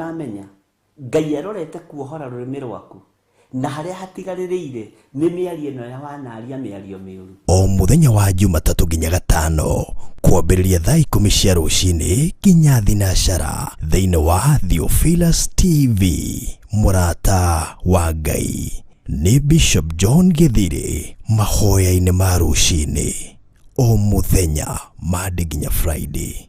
Ũramenya, Ngai arorete kuohora rũrĩmĩ rwaku, na harĩa hatigarĩrĩire nĩ mĩario ĩno ya wanaria mĩario mĩũru. O mũthenya wa Jumatatũ nginya Gatano kwambĩrĩria thaa 10 cia rũcinĩ nginya thinacara thĩinĩ wa Theophilus TV mũrata wa Ngai nĩ Bishop John Gĩthirĩ mahoya-inĩ ma rũcinĩ o mũthenya Monday nginya Friday.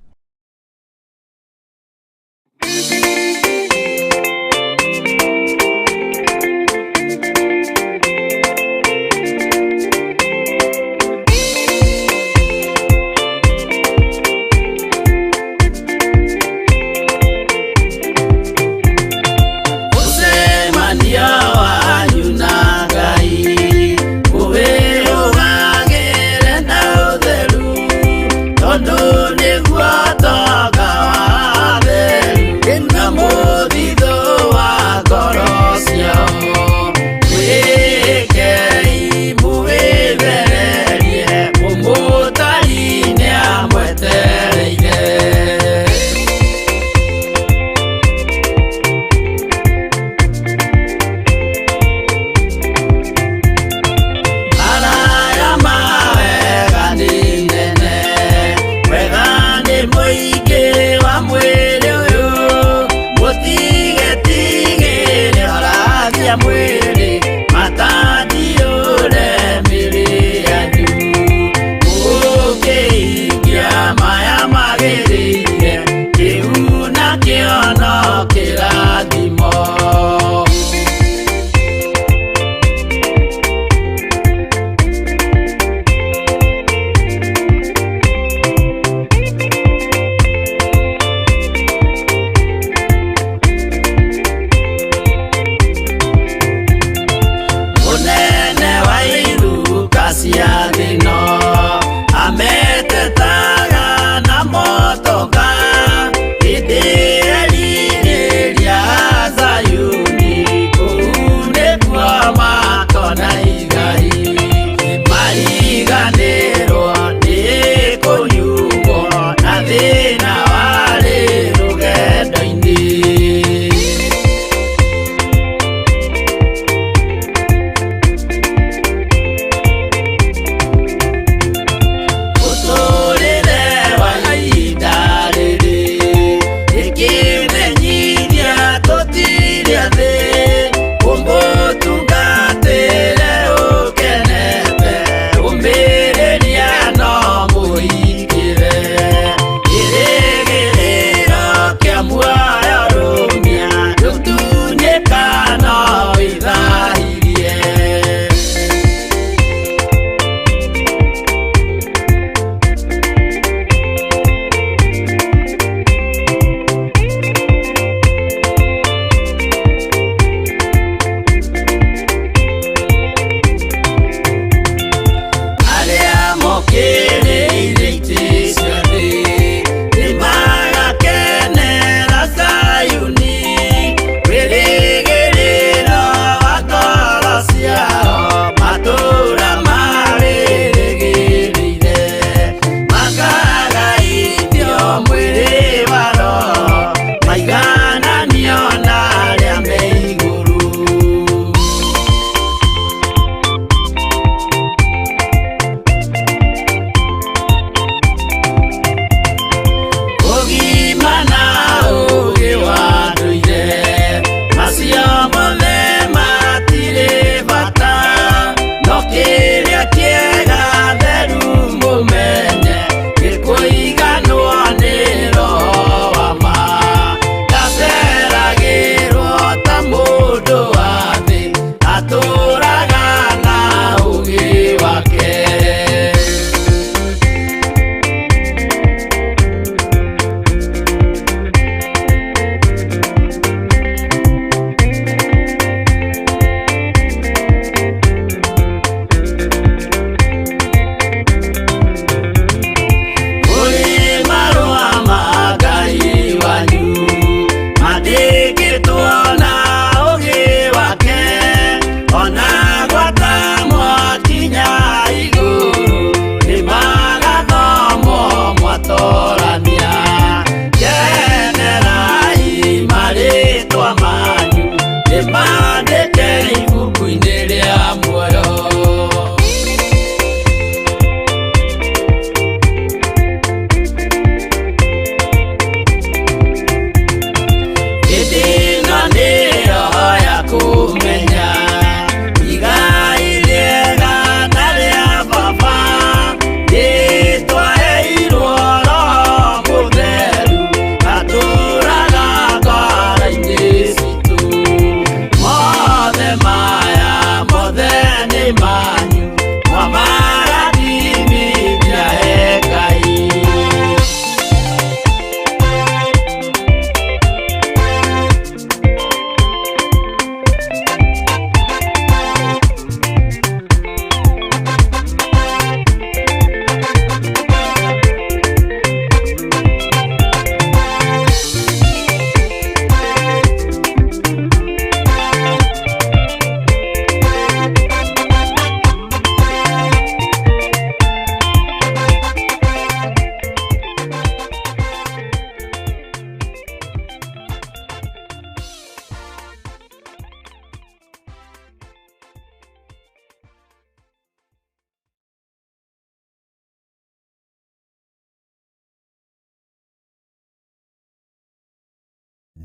Mũcemanio wanyu na Ngai ũwĩrũgagĩre na ũtheru, tondũ nĩguo tonga wa atheru na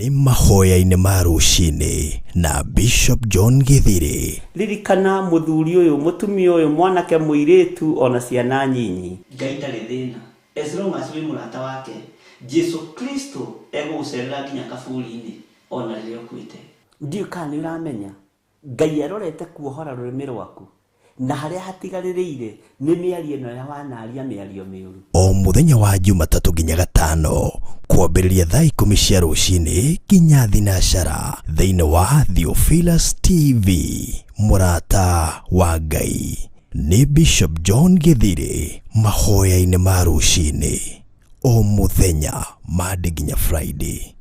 Nĩ mahoya-inĩ ma rũcinĩ na Bishop John Githiri. Ririkana mũthuri ũyũ, mũtumia ũyũ, mwanake, mũirĩtu ona ciana nyinyi. Ngai ndarĩ thĩna as long as wĩ mũrata wake. Jesu Kristo egũgũcerera nginya kaburi-inĩ ona rĩrĩa ũkuĩte. Ndiũĩ kana nĩ ũramenya Ngai arorete kuohora rũrĩmĩ rwaku na harĩa hatigarĩrĩire nĩ mĩario ĩno ya wanaria mĩario mĩũru. O mũthenya wa Jumatatũ nginya Gatano kwambĩrĩria thaa 10 cia rũcinĩ nginya thinacara thĩinĩ wa Theophilus TV mũrata wa Ngai. Nĩ Bishop John Githiri mahoya-inĩ ma rũcinĩ o mũthenya Monday nginya Friday.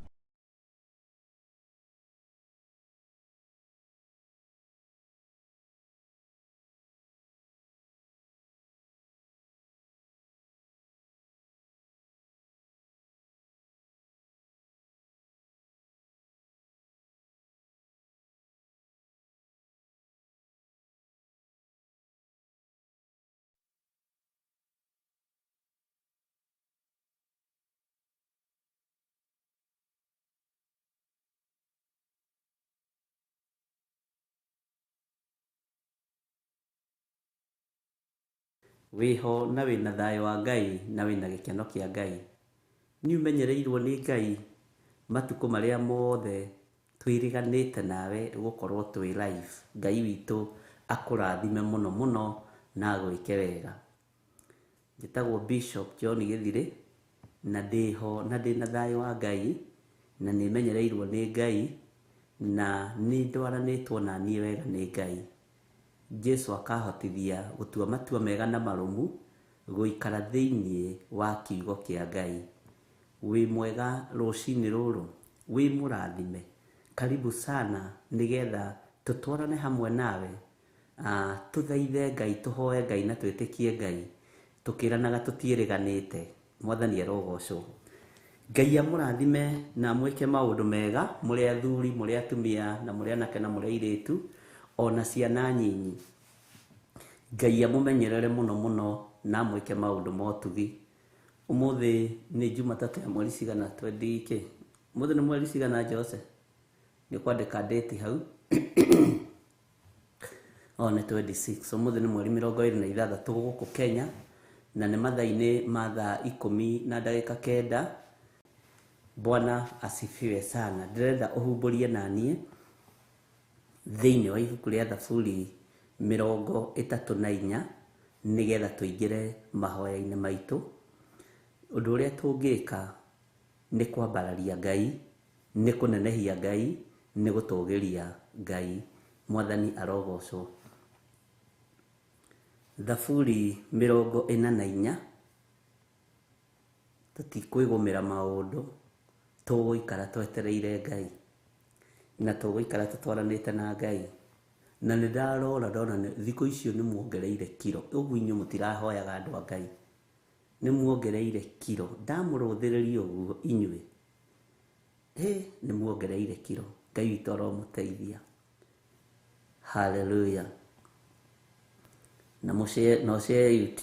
Wĩho na wĩna thayũ wa Ngai na wĩna gĩkeno kĩa Ngai. Nĩ ũmenyereirwo nĩ Ngai matukũ marĩa mothe twĩrĩganĩte nawe gũkorwo twĩ live. Ngai witũ akũrathime mũno mũno na agwĩke wega. Njĩtagwo Bishop John Githiri na ndĩho na ndĩna thayũ wa Ngai na nĩ menyereirwo nĩ Ngai na nĩ ndwaranĩtwo na niĩ wega nĩ Ngai. Jesu akahotithia gũtua matua mega na marũmu gũikara thĩinĩ wa kiugo kĩa Ngai. Wĩ mwega rũcinĩ rũrũ, wĩ mũrathime, karibu sana nĩgetha tũtwarane hamwe nawe, tũthaithe Ngai, tũhoe Ngai na twĩtĩkie Ngai, tũkĩranaga tũtiĩrĩganĩte. Mwathani arogocwo. Ngai amũrathime na amwĩke maũndũ mega, mũrĩ athuri, mũrĩ atumia, na mũrĩ anake na mũrĩ airĩtu, ona ciana nyinyi. Ngai amũmenyerere mũno mũno na amwĩke maũndũ ma ũtugi. Ũmũthĩ nĩ Jumatatũ ya mweri cigana 20 kĩ? Ũmũthĩ nĩ mweri cigana Jose? Nĩ ũkwandĩka date hau. O nĩ 26. Ũmũthĩ nĩ mweri 26 gũkũ Kenya na nĩ mathaa-inĩ ma thaa 10:09. Bwana asifiwe sana. Ndĩrenda ũhumbũrie na niĩ thĩinĩ wa ibuku rĩa Thaburi 34 nĩgetha tũingĩre mahoya-inĩ maitũ. Ũndũ ũrĩa tũngĩka nĩ kwambararia Ngai, nĩ kũnenehia Ngai, nĩ gũtũgĩria Ngai. Mwathani arogocwo. Thaburi 44, tũtikwĩgũmĩra maũndũ, tũgũikara twetereire Ngai na tũgũikara tũtwaranĩte na Ngai. Na nĩ ndarora ndona thikũ icio nĩ muongereire kiro, ũguo inyuĩ mũtirahoyaga andũ a Ngai, nĩ muongereire kiro. Ndamũrũthĩrĩria ũguo inyuĩ, nĩ muongereire kiro. Ngai witũ aromũteithia. Hallelujah. Na mũshare, no share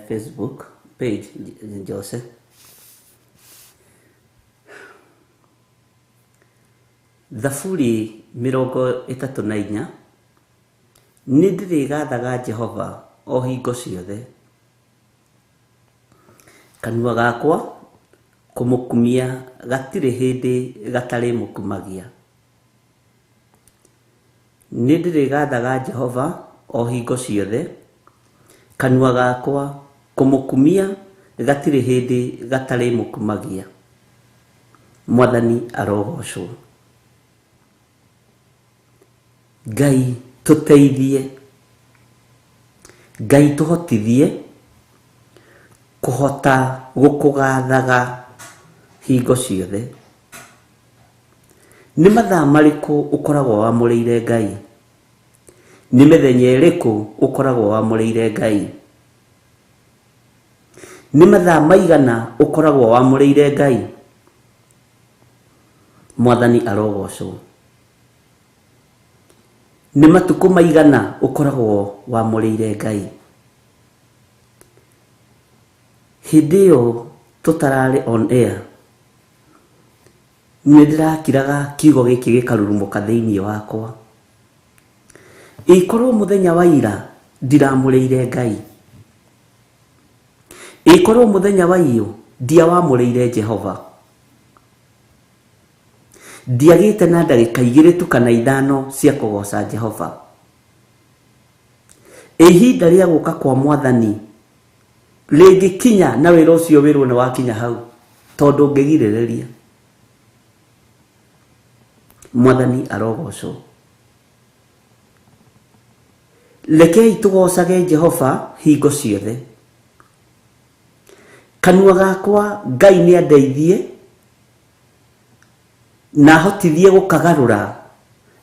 Facebook page Jose. Thaburi 34, nĩ ndĩrĩgathaga Jehova o hingo ciothe. Kanua gakwa kũmũkumia gatirĩ hĩndĩ gatarĩmũkumagia. Nĩ ndĩrĩgathaga Jehova o hingo ciothe. Kanua gakwa kũmũkumia gatirĩ hĩndĩ gatarĩmũkumagia. Mwathani arogocwo. Ngai tũteithie, Ngai tũhotithie kũhota gũkũgathaga hingo ciothe. Nĩ mathaa marĩkũ ũkoragwo wamũrĩire Ngai? Nĩ mĩthenya ĩrĩkũ ũkoragwo wamũrĩire Ngai? Nĩ mathaa maigana ũkoragwo wamũrĩire Ngai? Mwathani arogocwo. Nĩ matukũ maigana ũkoragwo wamũrĩire Ngai? Hĩndĩ ĩyo tũtararĩ on air, Nĩ ndĩrakiraga kiugo gĩkĩ gĩkarurumũka thĩinĩ wakwa. Ĩkorwo mũthenya wa ira ndiramũrĩire Ngai, ĩkorwo mũthenya wa iyo ndiawamũrĩire Jehova, ndiagĩte na ndagĩka 2 tu kana 5 cia kũgoca Jehova. Ihinda rĩa gũka kwa mwathani rĩngĩkinya na wĩra ũcio wĩrwo nĩ wakinya hau, tondũ ũngĩgirĩrĩria. Mwathani arogocwo. Rekei tũgocage Jehova hingo ciothe. Kanua gakwa Ngai nĩ andeithie na ahotithie gũkagarũra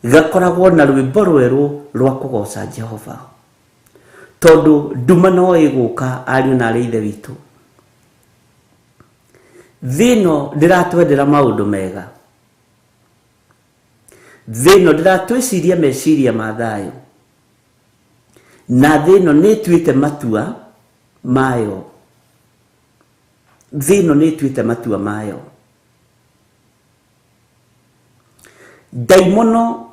gakoragwo na rwĩmbo rwerũ rwa kũgoca Jehova, tondũ nduma no ĩgũka ariũ na arĩ ithe witũ. Thĩ ĩno ndĩratwendera maũndũ mega, thĩ ĩno ndĩratwĩciria meciria ma thayũ, na thĩ ĩno nĩ ĩtuĩte matua mayo. Thĩ ĩno nĩ ĩtuĩte matua mayo. Ndaimono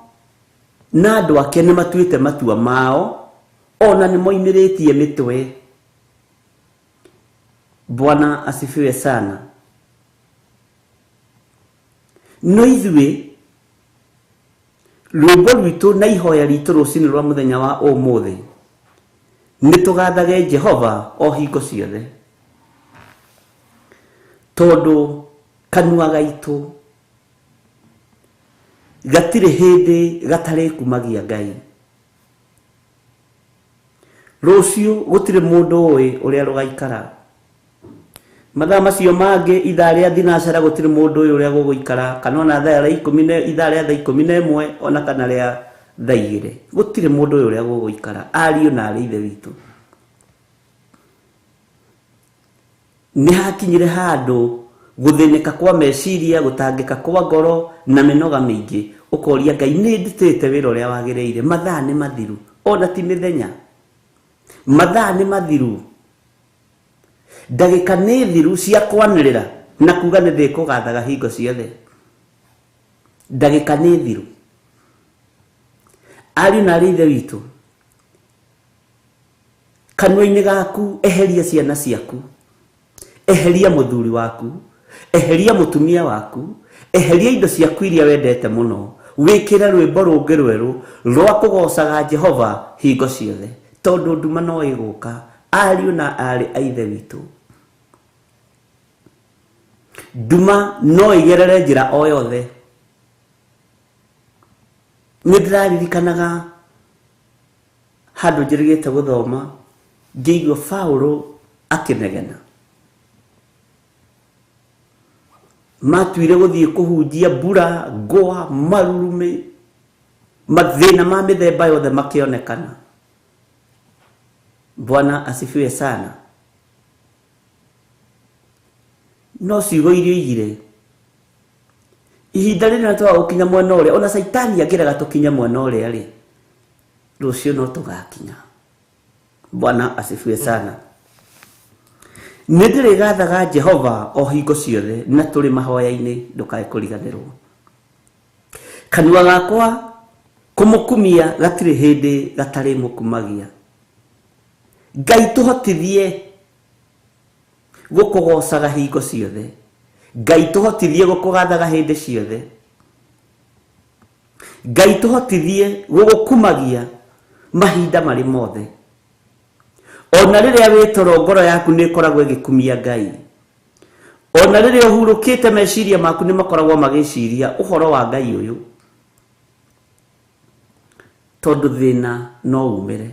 na andũ ake nĩ matuĩte matua mao, ona nĩ moimĩrĩtie mĩtwe. Bwana asifiwe sana. No ithuĩ rwĩmbo rwitũ na ihoya ritũ rũcinĩ rwa mũthenya wa ũmũthĩ nĩ tũgathage Jehova o hingo ciothe, tondũ kanua gaitũ gatirĩ hĩndĩ gatarĩkumagia Ngai. Rũciũ gũtirĩ mũndũ ũĩ ũrĩa rũgaikara. Mathaa macio mangĩ ithaa rĩa thinacara gũtirĩ mũndũ ũĩ ũrĩa gũgũikara, kana ona thaa rĩa ikũmi na ithaa rĩa thaa 11 ona kana rĩa thaa 2, gũtirĩ mũndũ ũĩ ũrĩa gũgũikara. Ariũ na arĩ ithe witũ, nĩ hakinyire handũ gũthĩnĩka kwa meciria, gũtangĩka kwa ngoro na mĩnoga mĩingĩ, ũkoria Ngai nĩ ndutĩte wĩra ũrĩa wagĩrĩire, mathaa nĩ mathiru, ona ti mĩthenya, mathaa nĩ mathiru, ndagĩka nĩ thiru cia kwanĩrĩra na kuga nĩ ndĩkũgathaga hingo ciothe. Ndagĩka nĩ thiru. Ariũ na arĩ ithe witũ, kanua-inĩ gaku eheria ciana ciaku, eheria mũthuri waku, eheria mũtumia waku, eheria indo ciaku iria wendete mũno, wĩkĩre rwĩmbo rũngĩ rwerũ rwa kũgocaga Jehova hingo ciothe, tondũ nduma no ĩgũka. Ariũ na arĩ a ithe witũ, nduma no ĩgerere njĩra o yothe. Nĩ ndĩraririkanaga handũ njĩrĩgĩte gũthoma ngĩigua Paũlũ akĩnegena. Matuire gũthiĩ kũhunjia mbura, ngwa, marurumĩ, mathĩna ma mĩthemba yothe makĩonekana. Bwana asifiwe sana. No ciugo iria oigire, ihinda rĩrĩa twaga gũkinya mwena ũrĩa, ona Caitani angĩrega tũkinye mwena ũrĩa rĩ, rũciũ no tũgakinya. Bwana asifiwe sana. Nĩ ndĩrĩgathaga Jehova o hingo ciothe, na tũrĩ mahoya-inĩ ndũkae kũriganĩrwo. Kanua gakwa kũmũkumia gatirĩ hĩndĩ gatarĩ mũkumagia. Ngai tũhotithie gũkũgocaga hingo ciothe, Ngai tũhotithie gũkũgathaga hĩndĩ ciothe, Ngai tũhotithie gũgũkumagia mahinda marĩ mothe. Ona rĩrĩa wĩ toro ngoro yaku nĩ ĩkoragwo ĩgĩkumia Ngai, ona rĩrĩa ũhurũkĩte meciria maku nĩ makoragwo magĩciria ũhoro wa Ngai ũyũ, tondũ thĩna no umĩre.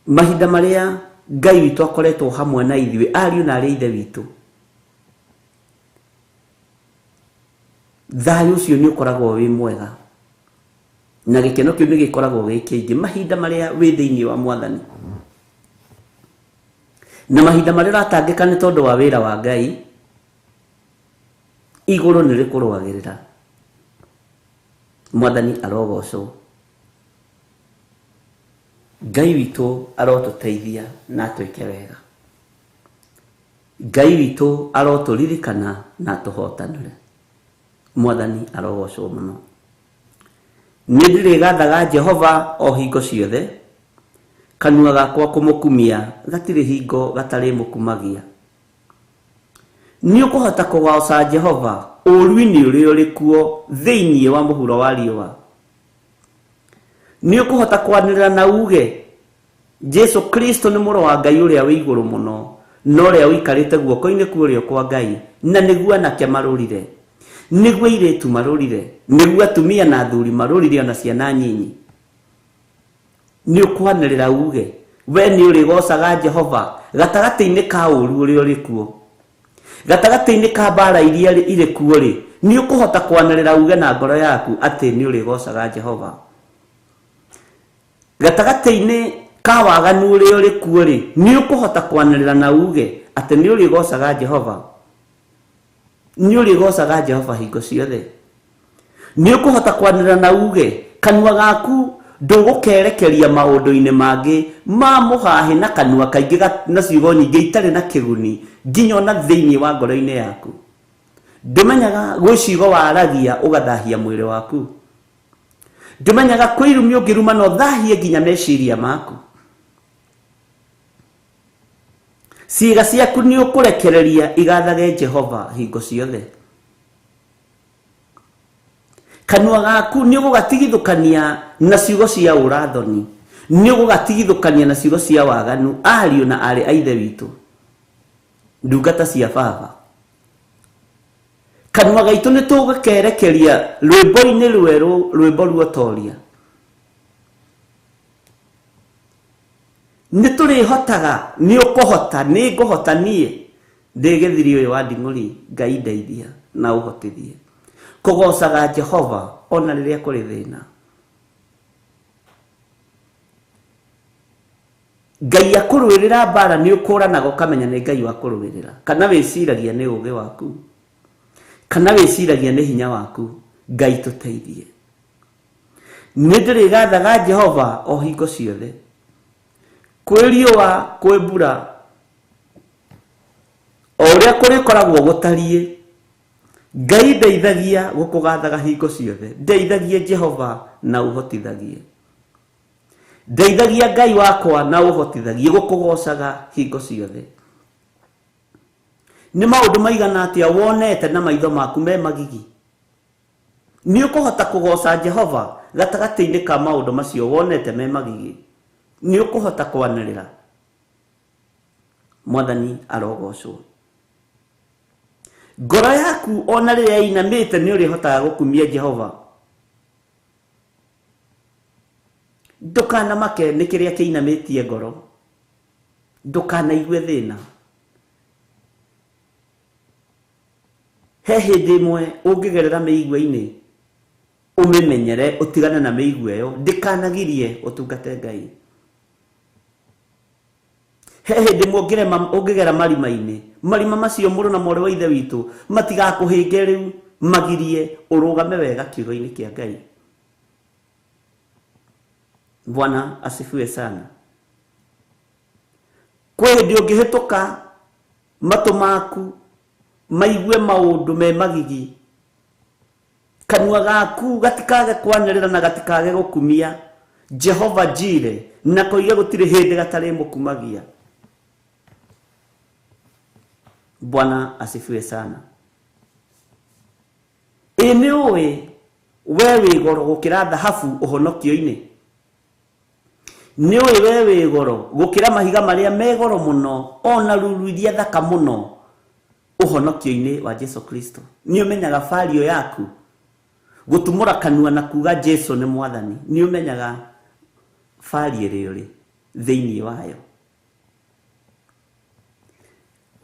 Mahinda marĩa Ngai witũ akoretwo hamwe na ithuĩ, ariũ na arĩ ithe witũ, thayũ ũcio nĩ ũkoragwo wĩ mwega na gĩkeno kĩu nĩ gĩkoragwo gĩ kĩingĩ mahinda marĩa wĩ thĩinĩ wa mwathani, na mahinda marĩa ũratangĩka nĩ tondũ wa wĩra wa Ngai, igũrũ nĩ rĩkũrũagĩrĩra. Mwathani arogocwo. Ngai witũ arotũteithia na atwĩke wega. Ngai witũ arotũririkana na atũhotanĩre. Mwathani arogocwo mũno. Nĩ ndĩrĩgathaga Jehova o hingo ciothe, kanua gakwa kũmũkumia gatirĩ hingo gatarĩmũkumagia. Nĩ ũkũhota kũgooca Jehova ũũru-inĩ ũrĩa ũrĩ kuo thĩinĩ wa mũhuro wa riũa? Nĩ ũkũhota kwanĩrĩra na uuge, Jesu Kristo nĩ Mũrũ wa Ngai ũrĩa wĩ igũrũ mũno, na ũrĩa ũikarĩte guoko-inĩ kwa ũrĩo kwa Ngai, na nĩguo anake marũrire, nĩguo airĩtu marũrire, nĩguo atumia na athuri marũrire, o na ciana nyinyi? Nĩ ũkwanĩrĩra uuge, We nĩ ũrĩgoocaga Jehova gatagatĩ-inĩ ka ũũru ũrĩa ũrĩ kuo? Gatagatĩ-inĩ ka mbaara iria irĩ kuo-rĩ, nĩ ũkũhota kwanĩrĩra uuge na ngoro yaku atĩ nĩ ũrĩgoocaga Jehova? Gatagatĩ-inĩ ka waganu ũrĩa ũrĩ kuo-rĩ, nĩ ũkũhota kwanĩrĩra na uuge atĩ nĩ ũrĩgoocaga Jehova? Nĩ ũrĩgoocaga Jehova hingo ciothe? Nĩ ũkũhota kwanĩrĩra na uuge, kanua gaku ndũgũkerekeria maũndũ-inĩ mangĩ ma mũhahĩ na kanua kaingĩ na ciugo nyingĩ itarĩ na kĩguni nginya ona thĩinĩ wa ngoro-inĩ yaku? Ndũmenyaga gwĩ ciugo waragia ũgathahia mwĩrĩ waku? Ndũmenyaga kwĩ irumi ũngĩruma na ũthahie nginya meciria maku? Ciĩga ciaku nĩ ũkũrekereria igathage Jehova hingo ciothe? Kanua gaku nĩ ũgũgatigithũkania na ciugo cia ũũra-thoni, nĩ ũgũgatigithũkania na ciugo cia waganu, ariũ na aarĩ a Ithe witũ, ndungata cia Baba. Kanua gaitũ nĩ tũgũkerekeria rwĩmbo-inĩ rwerũ, rwĩmbo ruotoria. Nĩ tũrĩhotaga, nĩ ũkũhota, nĩ ngũhota niĩ ndĩ gĩthiri ũyũ wa nding'ũri, Ngai ndeithia na ũhotithie kũgoocaga Jehova ona rĩrĩa kũrĩ thĩna. Ngai akũrũĩrĩra mbara nĩ ũkũranaga ũkamenya nĩ Ngai wakũrũĩrĩra, kana wĩciragia nĩ ũũgĩ waku, kana wĩciragia nĩ hinya waku. Ngai tũteithie. Nĩ ndĩrĩgathaga Jehova o hingo ciothe, kwĩ riũa kwĩ mbura, o ũrĩa kũrĩkoragwo gũtariĩ. Ngai ndeithagia gũkũgathaga hingo ciothe, ndeithagie Jehova na ũhotithagie. Ndeithagia Ngai wakwa na ũhotithagie gũkũgocaga hingo ciothe. Nĩ maũndũ maigana atĩa wonete na maitho maku me magigi? Nĩ ũkũhota kũgooca Jehova gatagatĩ-inĩ ka maũndũ macio wonete me magigi? Nĩ ũkũhota kwanĩrĩra? Mwathani arogocwo. Ngoro yaku o na rĩrĩa ĩinamĩte nĩ ũrĩhotaga gũkumia Jehova. Ndũkanamake nĩ kĩrĩa kĩinamĩtie ngoro. Ndũkanaigue thĩna. He hĩndĩ ĩmwe ũngĩgerera mĩigua-inĩ, ũmĩmenyere, ũtigane na mĩigua ĩyo, ndĩkanagirie ũtungate Ngai. He hĩndĩ ĩmwe ũngĩrema, ũngĩgera marima-inĩ, marima macio mũrũ na mwarĩ wa Ithe witũ matigakũhĩnge rĩu, magirie ũrũgame wega kiugo-inĩ kĩa Ngai. Bwana asifiwe sana. Kwĩ hĩndĩ ũngĩhĩtũka matũ maku maigue maũndũ me magigi, kanua gaku gatikage kwanĩrĩra na gatikage gũkumia Jehova Jire, na koige gũtirĩ hĩndĩ gatarĩmũkumagia. Bwana asifiwe sana. Ĩ nĩ ũĩ we wĩ goro gũkĩra thahabu ũhonokio-inĩ? Nĩ ũĩ we wĩ goro gũkĩra mahiga marĩa me goro mũno, o na ruru iria thaka mũno ũhonokio-inĩ wa Jesu Kristo? Nĩ ũmenyaga value yaku? Gũtumũra kanua na kuga Jesu nĩ Mwathani, nĩ ũmenyaga value ĩrĩa ũrĩ thĩinĩ wayo?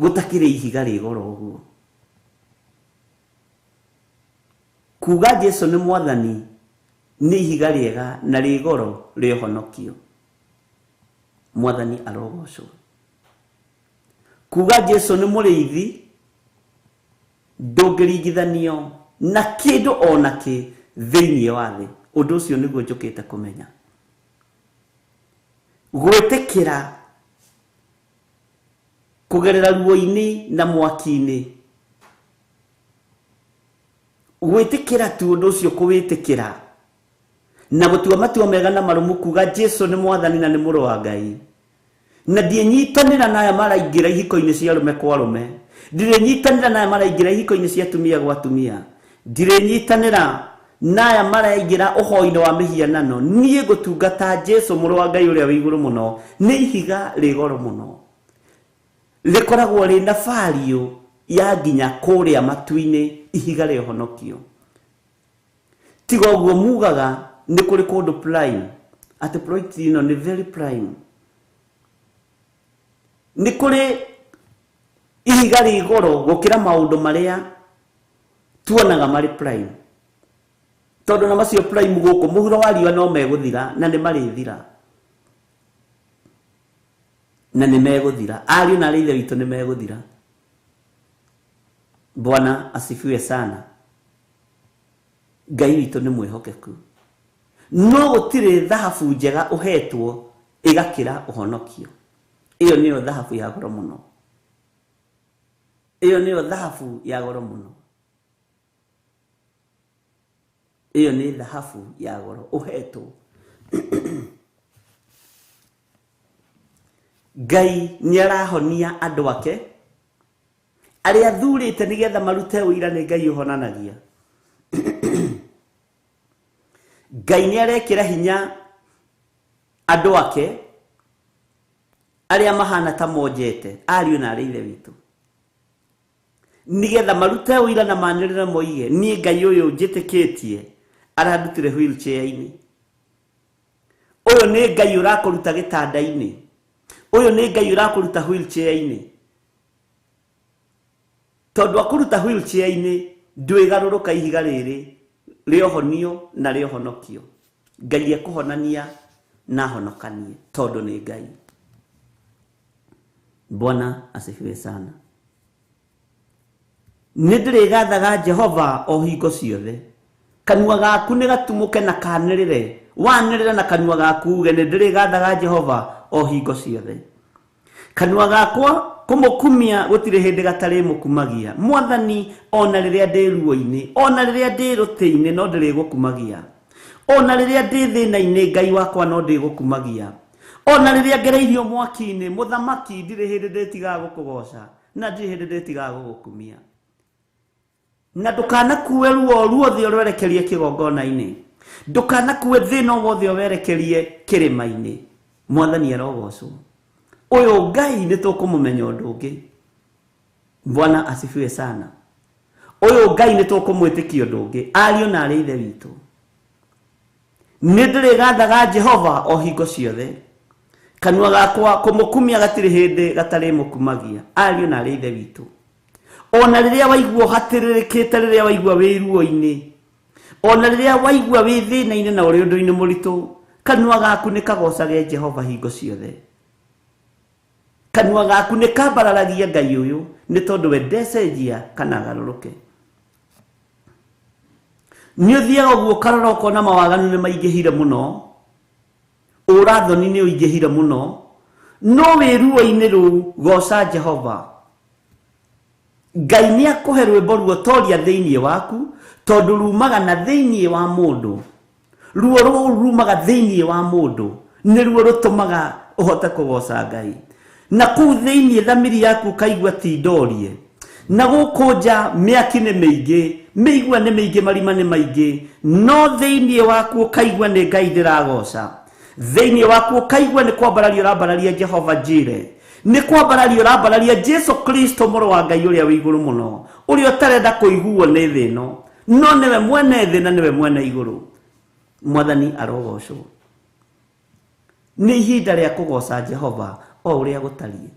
Gũtakĩrĩ ihiga rĩ goro ũguo. Kuga Jesu nĩ Mwathani nĩ ihiga rĩega na rĩ goro rĩa ũhonokio. Mwathani arogocwo. Kuga Jesu nĩ mũrĩithi ndũngĩringithanio na kĩndũ o na kĩ thĩinĩ wa thĩ. Ũndũ ũcio nĩguo njũkĩte kũmenya. Gwĩtĩkĩra Kũgerera ruo-inĩ na mwaki-inĩ. Gwĩtĩkĩra tu ũndũ ũcio kũwĩtĩkĩra. Na gũtua matua mega na marũmu kuga Jesu nĩ mwathani na nĩ mũrũ wa Ngai. Na ndiĩnyitanĩra na aya maraingĩra ihiko-inĩ cia arũme kwa arũme. Ndirĩnyitanĩra na aya maraingĩra ihiko-inĩ cia atumia gwa atumia. Ndirĩnyitanĩra na aya maraingĩra ũhoi-inĩ wa mĩhianano. Niĩ ngũtungata Jesu mũrũ wa Ngai ũrĩa wĩ igũrũ mũno. Nĩ ihiga rĩ goro mũno. Rĩkoragwo rĩna value ya nginya kũrĩa matu-inĩ, ihiga rĩa ũhonokio. Tiga ũguo mugaga nĩ kũrĩ kũndũ prime, atĩ plot ĩno nĩ very prime. Nĩ kũrĩ ihiga rĩ goro gũkĩra maũndũ marĩa tuonaga marĩ prime. Tondũ na macio prime gũkũ mũhuro wa riũa no megũthira na nĩ marĩthira. Na nĩ megũthira. Ariũ na arĩ ithe witũ nĩ megũthira. Bwana asifiwe sana. Ngai witũ nĩ mwĩhokeku. No gũtirĩ thahabu njega ũhetwo ĩgakĩra ũhonokio. Ĩyo nĩyo thahabu ya goro mũno. Ĩyo nĩyo thahabu ya goro mũno. Ĩyo nĩ thahabu ya goro ũhetwo. Ngai nĩ arahonia andũ ake arĩa athurĩte nĩgetha marute ũira nĩ Ngai ũhonanagia. Ngai nĩ arekĩra hinya andũ ake arĩa mahana ta monjete, ariũ na arĩ ithe witũ, nĩgetha marute ũira na manĩrĩre moige niĩ Ngai ũyũ njĩtĩkĩtie arandutire wheelchair-inĩ. Ũyũ nĩ Ngai ũrakũruta gĩtanda-inĩ. Ũyũ nĩ Ngai ũrakũruta wheelchair-inĩ. Tondũ akũruta wheelchair-inĩ ndwĩgarũrũka ihiga rĩrĩ rĩohonio na rĩohonokio. Ngai ekũhonania na ahonokanie tondũ nĩ Ngai. Bwana asifiwe sana. Nĩ ndĩrĩgathaga Jehova o hingo ciothe. Kanua gaku nĩ gatumũke na kanĩrĩre. Wanĩrĩre na kanua gaku uge nĩ ndĩrĩgathaga Jehova o hingo ciothe. Kanua gakwa kũmũkumia gũtirĩ hĩndĩ gatarĩ mũkumagia. Mwathani ona rĩrĩa ndĩ ruo-inĩ, ona rĩrĩa ndĩ rũtĩ-inĩ no ndĩrĩgũkumagia. Ona rĩrĩa ndĩ thĩna-inĩ Ngai wakwa no ndĩgũkumagia. Ona rĩrĩa ngereirio mwaki-inĩ, mũthamaki ndirĩ hĩndĩ ndĩtigaga gũkũgoca na ndirĩ hĩndĩ ndĩtigaga gũgũkumia. Na ndũkanakue ruo ruothe ũrwerekerie kĩgongona-inĩ. Ndũkanakue thĩna wothe ũwerekerie kĩrĩma-inĩ. Mwathani arogocwo. Ũyũ Ngai nĩ tũkũmũmenya ũndũ ũngĩ. Bwana asifiwe sana. Ũyũ Ngai nĩ tũkũmwĩtĩkia ũndũ ũngĩ. Ariũ na arĩ ithe witũ. Nĩ ndĩrĩgathaga Jehova o hingo ciothe. Kanua gakwa kũmũkumia gatirĩ hĩndĩ gatarĩ mũkumagia. Ariũ na arĩ ithe witũ. Ona rĩrĩa waigua ũhatĩrĩrĩkĩte, rĩrĩa waigua wĩ ruo-inĩ, ona rĩrĩa waigua wĩ thĩna-inĩ na ũrĩ ũndũ-inĩ mũritũ, kanua gaku nĩ kagocage Jehova hingo ciothe. Kanua gaku nĩ kambararagia Ngai ũyũ nĩ tondũ we ndecenjia kana agarũrũke. Nĩ ũthiaga ũguo ũkarora ũkona mawaganu nĩ maingĩhire mũno, ũrathoni nĩ ũingĩhire mũno, no wĩ ruo-inĩ rũu goca Jehova. Ngai nĩ akũhe rwĩmbo ruotoria thĩinĩ waku tondũ rumaga na thĩinĩ wa mũndũ. Ruo rũu rumaga thĩinĩ wa mũndũ nĩruo rũtũmaga ũhote kũgoca Ngai. Na kũu thĩinĩ thamiri yaku ũkaigua ti ndorie. Na gũkũ nja mĩaki nĩ mĩingĩ, mĩigua nĩ mĩingĩ, marima nĩ maingĩ, no thĩinĩ waku ũkaigua nĩ Ngai ndĩragoca. Thĩinĩ waku ũkaigua nĩ kwambararia ũrambararia Jehova Jire. Nĩ kwambararia ũrambararia Jesu Kristo mũrũ wa Ngai ũrĩa wĩ igũrũ mũno, ũrĩa ũtarenda kũiguo nĩ thĩ ĩno, no nĩwe mwene thĩ na nĩwe mwene igũrũ. Mwathani arogocwo. Nĩ ihinda rĩa kũgoca Jehova o ũrĩa gũtariĩ.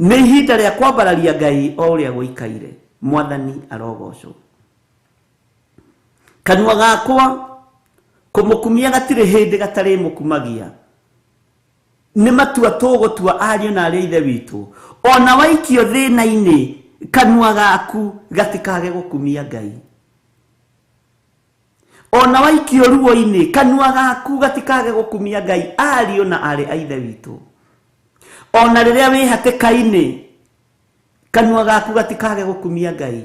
Nĩ ihinda rĩa kwambararia Ngai o ũrĩa gũikaire. Mwathani arogocwo. Kanua gakwa kũmũkumia gatirĩ hĩndĩ gatarĩ mũkumagia. Nĩ matua tũgũtua ariũ na arĩ ithe witũ. Ona waikio thĩna-inĩ, kanua gaku gatikage gũkumia Ngai. Ona waikio ruo-inĩ, kanua gaku gatikage gũkumia Ngai, ariũ na arĩ a ithe witũ. Ona rĩrĩa wĩ hatĩka-inĩ, Kanua gaku gatikage gũkumia Ngai.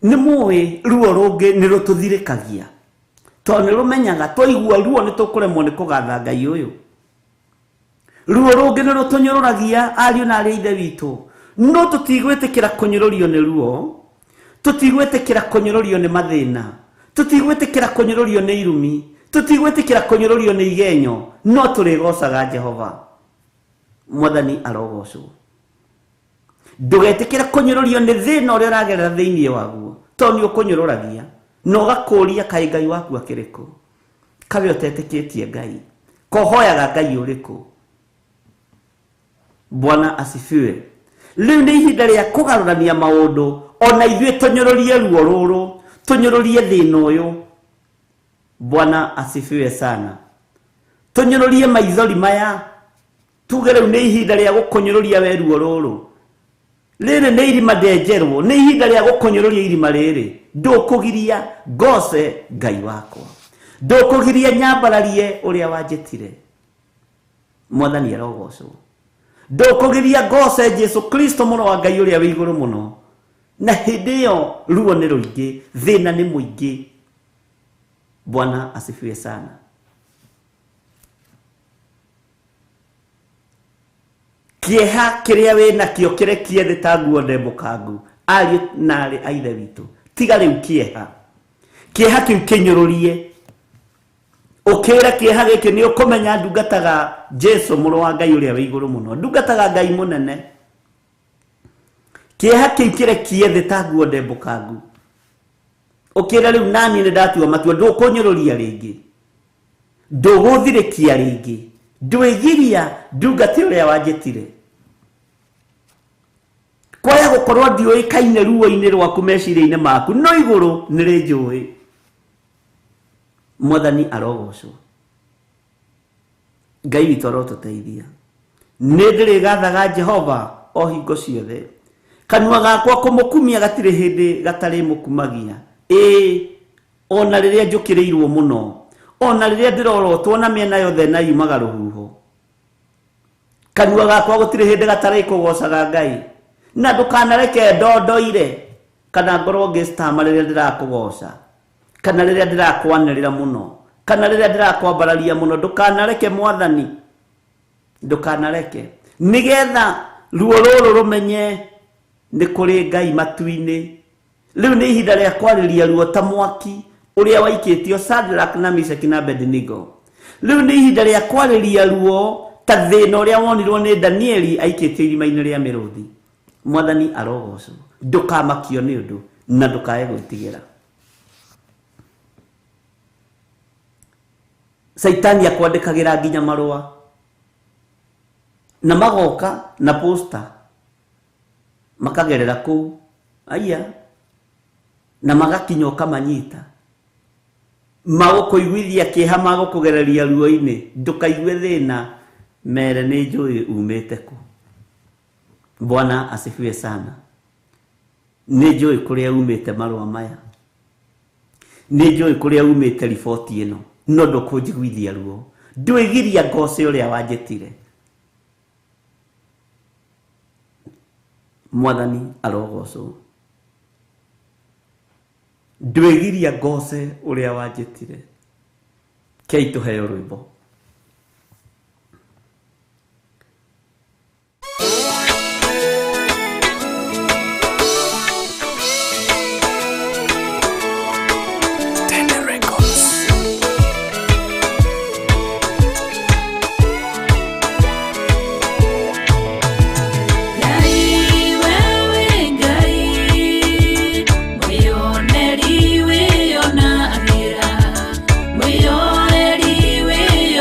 Nĩ mũĩ ruo rũngĩ nĩ rũtũthirĩkagia, tondũ nĩ rũmenyaga twaigua ruo nĩ tũkũremwo nĩ kũgatha Ngai ũyũ. Ruo rũngĩ nĩ rũtũnyũrũragia ariũ na arĩ a ithe witũ, no tũtigwĩtĩkĩra kũnyũrũrio nĩ ruo, tũtigwĩtĩkĩra kũnyũrũrio nĩ mathĩna, tũtigwĩtĩkĩra kũnyũrũrio nĩ irumi, tũtigwĩtĩkĩra kũnyũrũrio nĩ igenyo, no tũrĩgocaga Jehova. Mwathani arogocwo. Ndũgetĩkĩre kũnyũrũrio nĩ thĩna ũrĩa ũragerera thĩinĩ waguo, tondũ nĩ ũkũnyũrũragia na ũgakũria kaĩ Ngai waku akĩrĩ kũ, kawe ũtetĩkĩtie Ngai, kohoyaga Ngai ũrĩkũ. Bwana asifiwe. Rĩu nĩ ihinda rĩa kũgarũrania maũndũ, ona ithuĩ tũnyũrũrie ruo rũrũ, tũnyũrũrie thĩna ũyũ. Bwana asifiwe sana. Tũnyũrũrie maithori maya, tuge rĩu nĩ ihinda rĩa gũkũnyũrũria we ruo rũrũ. Rĩrĩ nĩ irima ndenjerwo, nĩ ihinda rĩa gũkũnyũrũria irima rĩrĩ. Ndũkũgiria ngoce Ngai wakwa, ndũkũgiria nyambararie ũrĩa wanjĩtire. Mwathani arogocwo. Ndũkũgiria ngoce Jesu Kristo mũrũ wa Ngai ũrĩa wĩ igũrũ mũno. Na hĩndĩ ĩyo ruo nĩ rũingĩ, thĩna nĩ mũingĩ. Bwana asifiwe sana. Kĩeha kĩrĩa wĩ nakĩo kĩrekie thĩ ta nguo ndembũkangu, ariũ na arĩ a ithe witũ. Tiga rĩu kĩeha. Kĩeha kĩu kĩnyũrũrie. Ũkĩra kĩeha gĩkĩ nĩ ũkũmenya ndungataga Jesu mũrũ wa Ngai ũrĩa wĩ igũrũ mũno, ndungataga Ngai mũnene. Kĩeha kĩu kĩrekie thĩ ta nguo ndembũkangu. Ũkĩra rĩu nani nĩ ndatua matua, ndũkũnyũrũria rĩngĩ, ndũgũthirĩkia rĩngĩ, ndwĩgiria ndungate ũrĩa wanjĩtire. Kwaya gũkorwo ndiũĩkaine ruo-inĩ rwaku meciria-inĩ maku, no igũrũ nĩ rĩnjũĩ. Mwathani arogocwo. Ngai witũ arotũteithia. Nĩ ndĩrĩgathaga Jehova o hingo ciothe. Kanua gakwa kũmũkumia gatirĩ hĩndĩ gatarĩ mũkumagia. Ĩĩ, ona rĩrĩa njũkĩrĩirwo mũno, ona rĩrĩa ndĩrorotwo na mĩena yothe na yumaga rũhuho, kanua gakwa gũtirĩ hĩndĩ gatarĩ kũgocaga Ngai. Na ndũkanareke ndondoire kana ngorwo ngĩcitama rĩrĩa ndĩrakũgoca, kana rĩrĩa ndĩrakwanĩrĩra mũno, kana rĩrĩa ndĩrakwambararia mũno. Ndũkanareke Mwathani, ndũkanareke, nĩgetha ruo rũrũ rũmenye nĩ kũrĩ Ngai matu-inĩ. Rĩu nĩ ihinda rĩa kwarĩria ruo ta mwaki ũrĩa waikĩtio Shadrach na Meshach na Abednego. Rĩu nĩ ihinda rĩa kwarĩria ruo ta thĩna ũrĩa wonirwo nĩ Danieli aikĩtio irima-inĩ rĩa mĩrũthi. Mwathani arogocwo. Ndũkamakio nĩ ũndũ na ndũkae gwĩtigĩra. Caitani akwandĩkagĩra nginya marũa na magoka na posta, makagerera kũu aya na magakinya ũkamanyita, magũkũiguithia kĩeha, magũkũgereria ruo-inĩ. Ndũkaigue thĩna, mere nĩ njũĩ umĩte kũ. Bwana asifiwe sana. Nĩ njũĩ kũrĩa umĩte marũa maya, nĩ njũĩ kũrĩa umĩte riboti ĩno, no ndũkũnjiguithia ruo. Ndwĩgiria ngoce ũrĩa wanjĩtire. Mwathani arogocwo. Ndwĩgiria ngoce ũrĩa wanjĩtire. Kei tũheo rwĩmbo. Ngai wewe Ngai, mwĩoneri wĩonagĩra, mwĩoneri wĩonagĩra.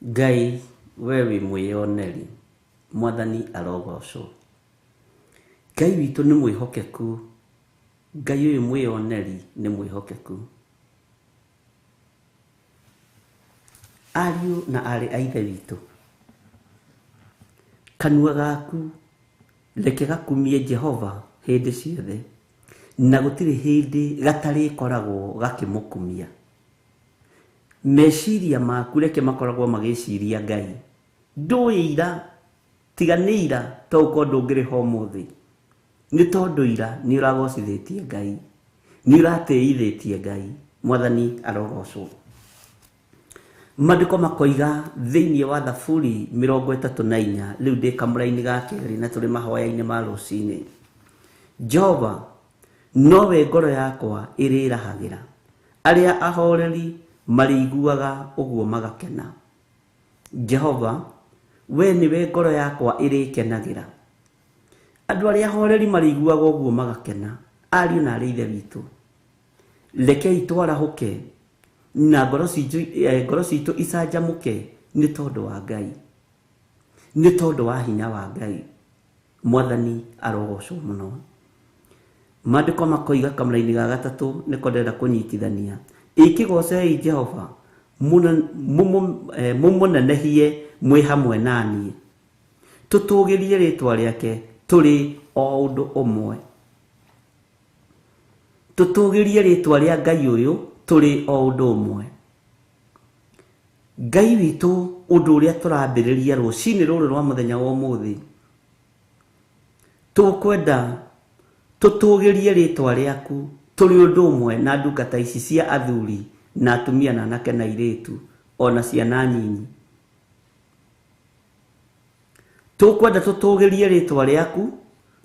Ngai we wĩ mwĩyoneri, Mwathani arogocwo. Ngai witũ nĩ mwĩhokeku, Ngai ũyũ mwĩyoneri nĩ mwĩhokeku. Ariũ na aarĩ a Ithe witũ, kanua gaku reke gakumie Jehova hĩndĩ ciothe, na gũtirĩ hĩndĩ gatarĩkoragwo gakĩmũkumia. Meciria maku reke makoragwo magĩciria Ngai. Ndũĩ ira, tiga nĩ ira to ũkorwo ndũngĩrĩ ho ũmũthĩ. Nĩ tondũ ira nĩ ũragocithĩtie Ngai, nĩ ũratĩithĩtie Ngai. Mwathani arogocwo. Maandĩko makoiga thĩinĩ wa Thaburi 34, rĩu ndĩ kamũra-inĩ ga kerĩ na tũrĩ mahoya-inĩ ma rũcinĩ. Jehova, nowe ngoro yakwa ĩrĩrahagĩra, arĩa ahoreri marĩiguaga ũguo magakena. Jehova, we nĩwe ngoro yakwa ĩrĩkenagĩra. Andũ arĩa ahoreri marĩiguaga ũguo magakena. Ariũ na arĩ Ithe witũ, rekei twarahũke na ngoro citũ icanjamũke nĩ tondũ wa Ngai, nĩ tondũ wa hinya wa Ngai. Mwathani arogocwo mũno. Maandĩko makoiga kamũra-inĩ ga gatatũ nĩko ndĩrenda kũnyitithania. Ĩkĩgocei Jehova, mũmũnenehie mwĩ hamwe na niĩ, tũtũgĩrie rĩtwa rĩake tũrĩ o ũndũ ũmwe. Tũtũgĩrie rĩtwa rĩa Ngai ũyũ tũrĩ o ũndũ ũmwe. Ngai witũ, ũndũ ũrĩa tũrambĩrĩria rũcinĩ rũrũ rwa mũthenya wa ũmũthĩ, tũkwenda tũtũgĩrie rĩtwa rĩaku tũrĩ ũndũ ũmwe na ndungata ici cia athuri na atumia na anake na airĩtu ona ciana nyinyi. Tũkwenda tũtũgĩrie rĩtwa rĩaku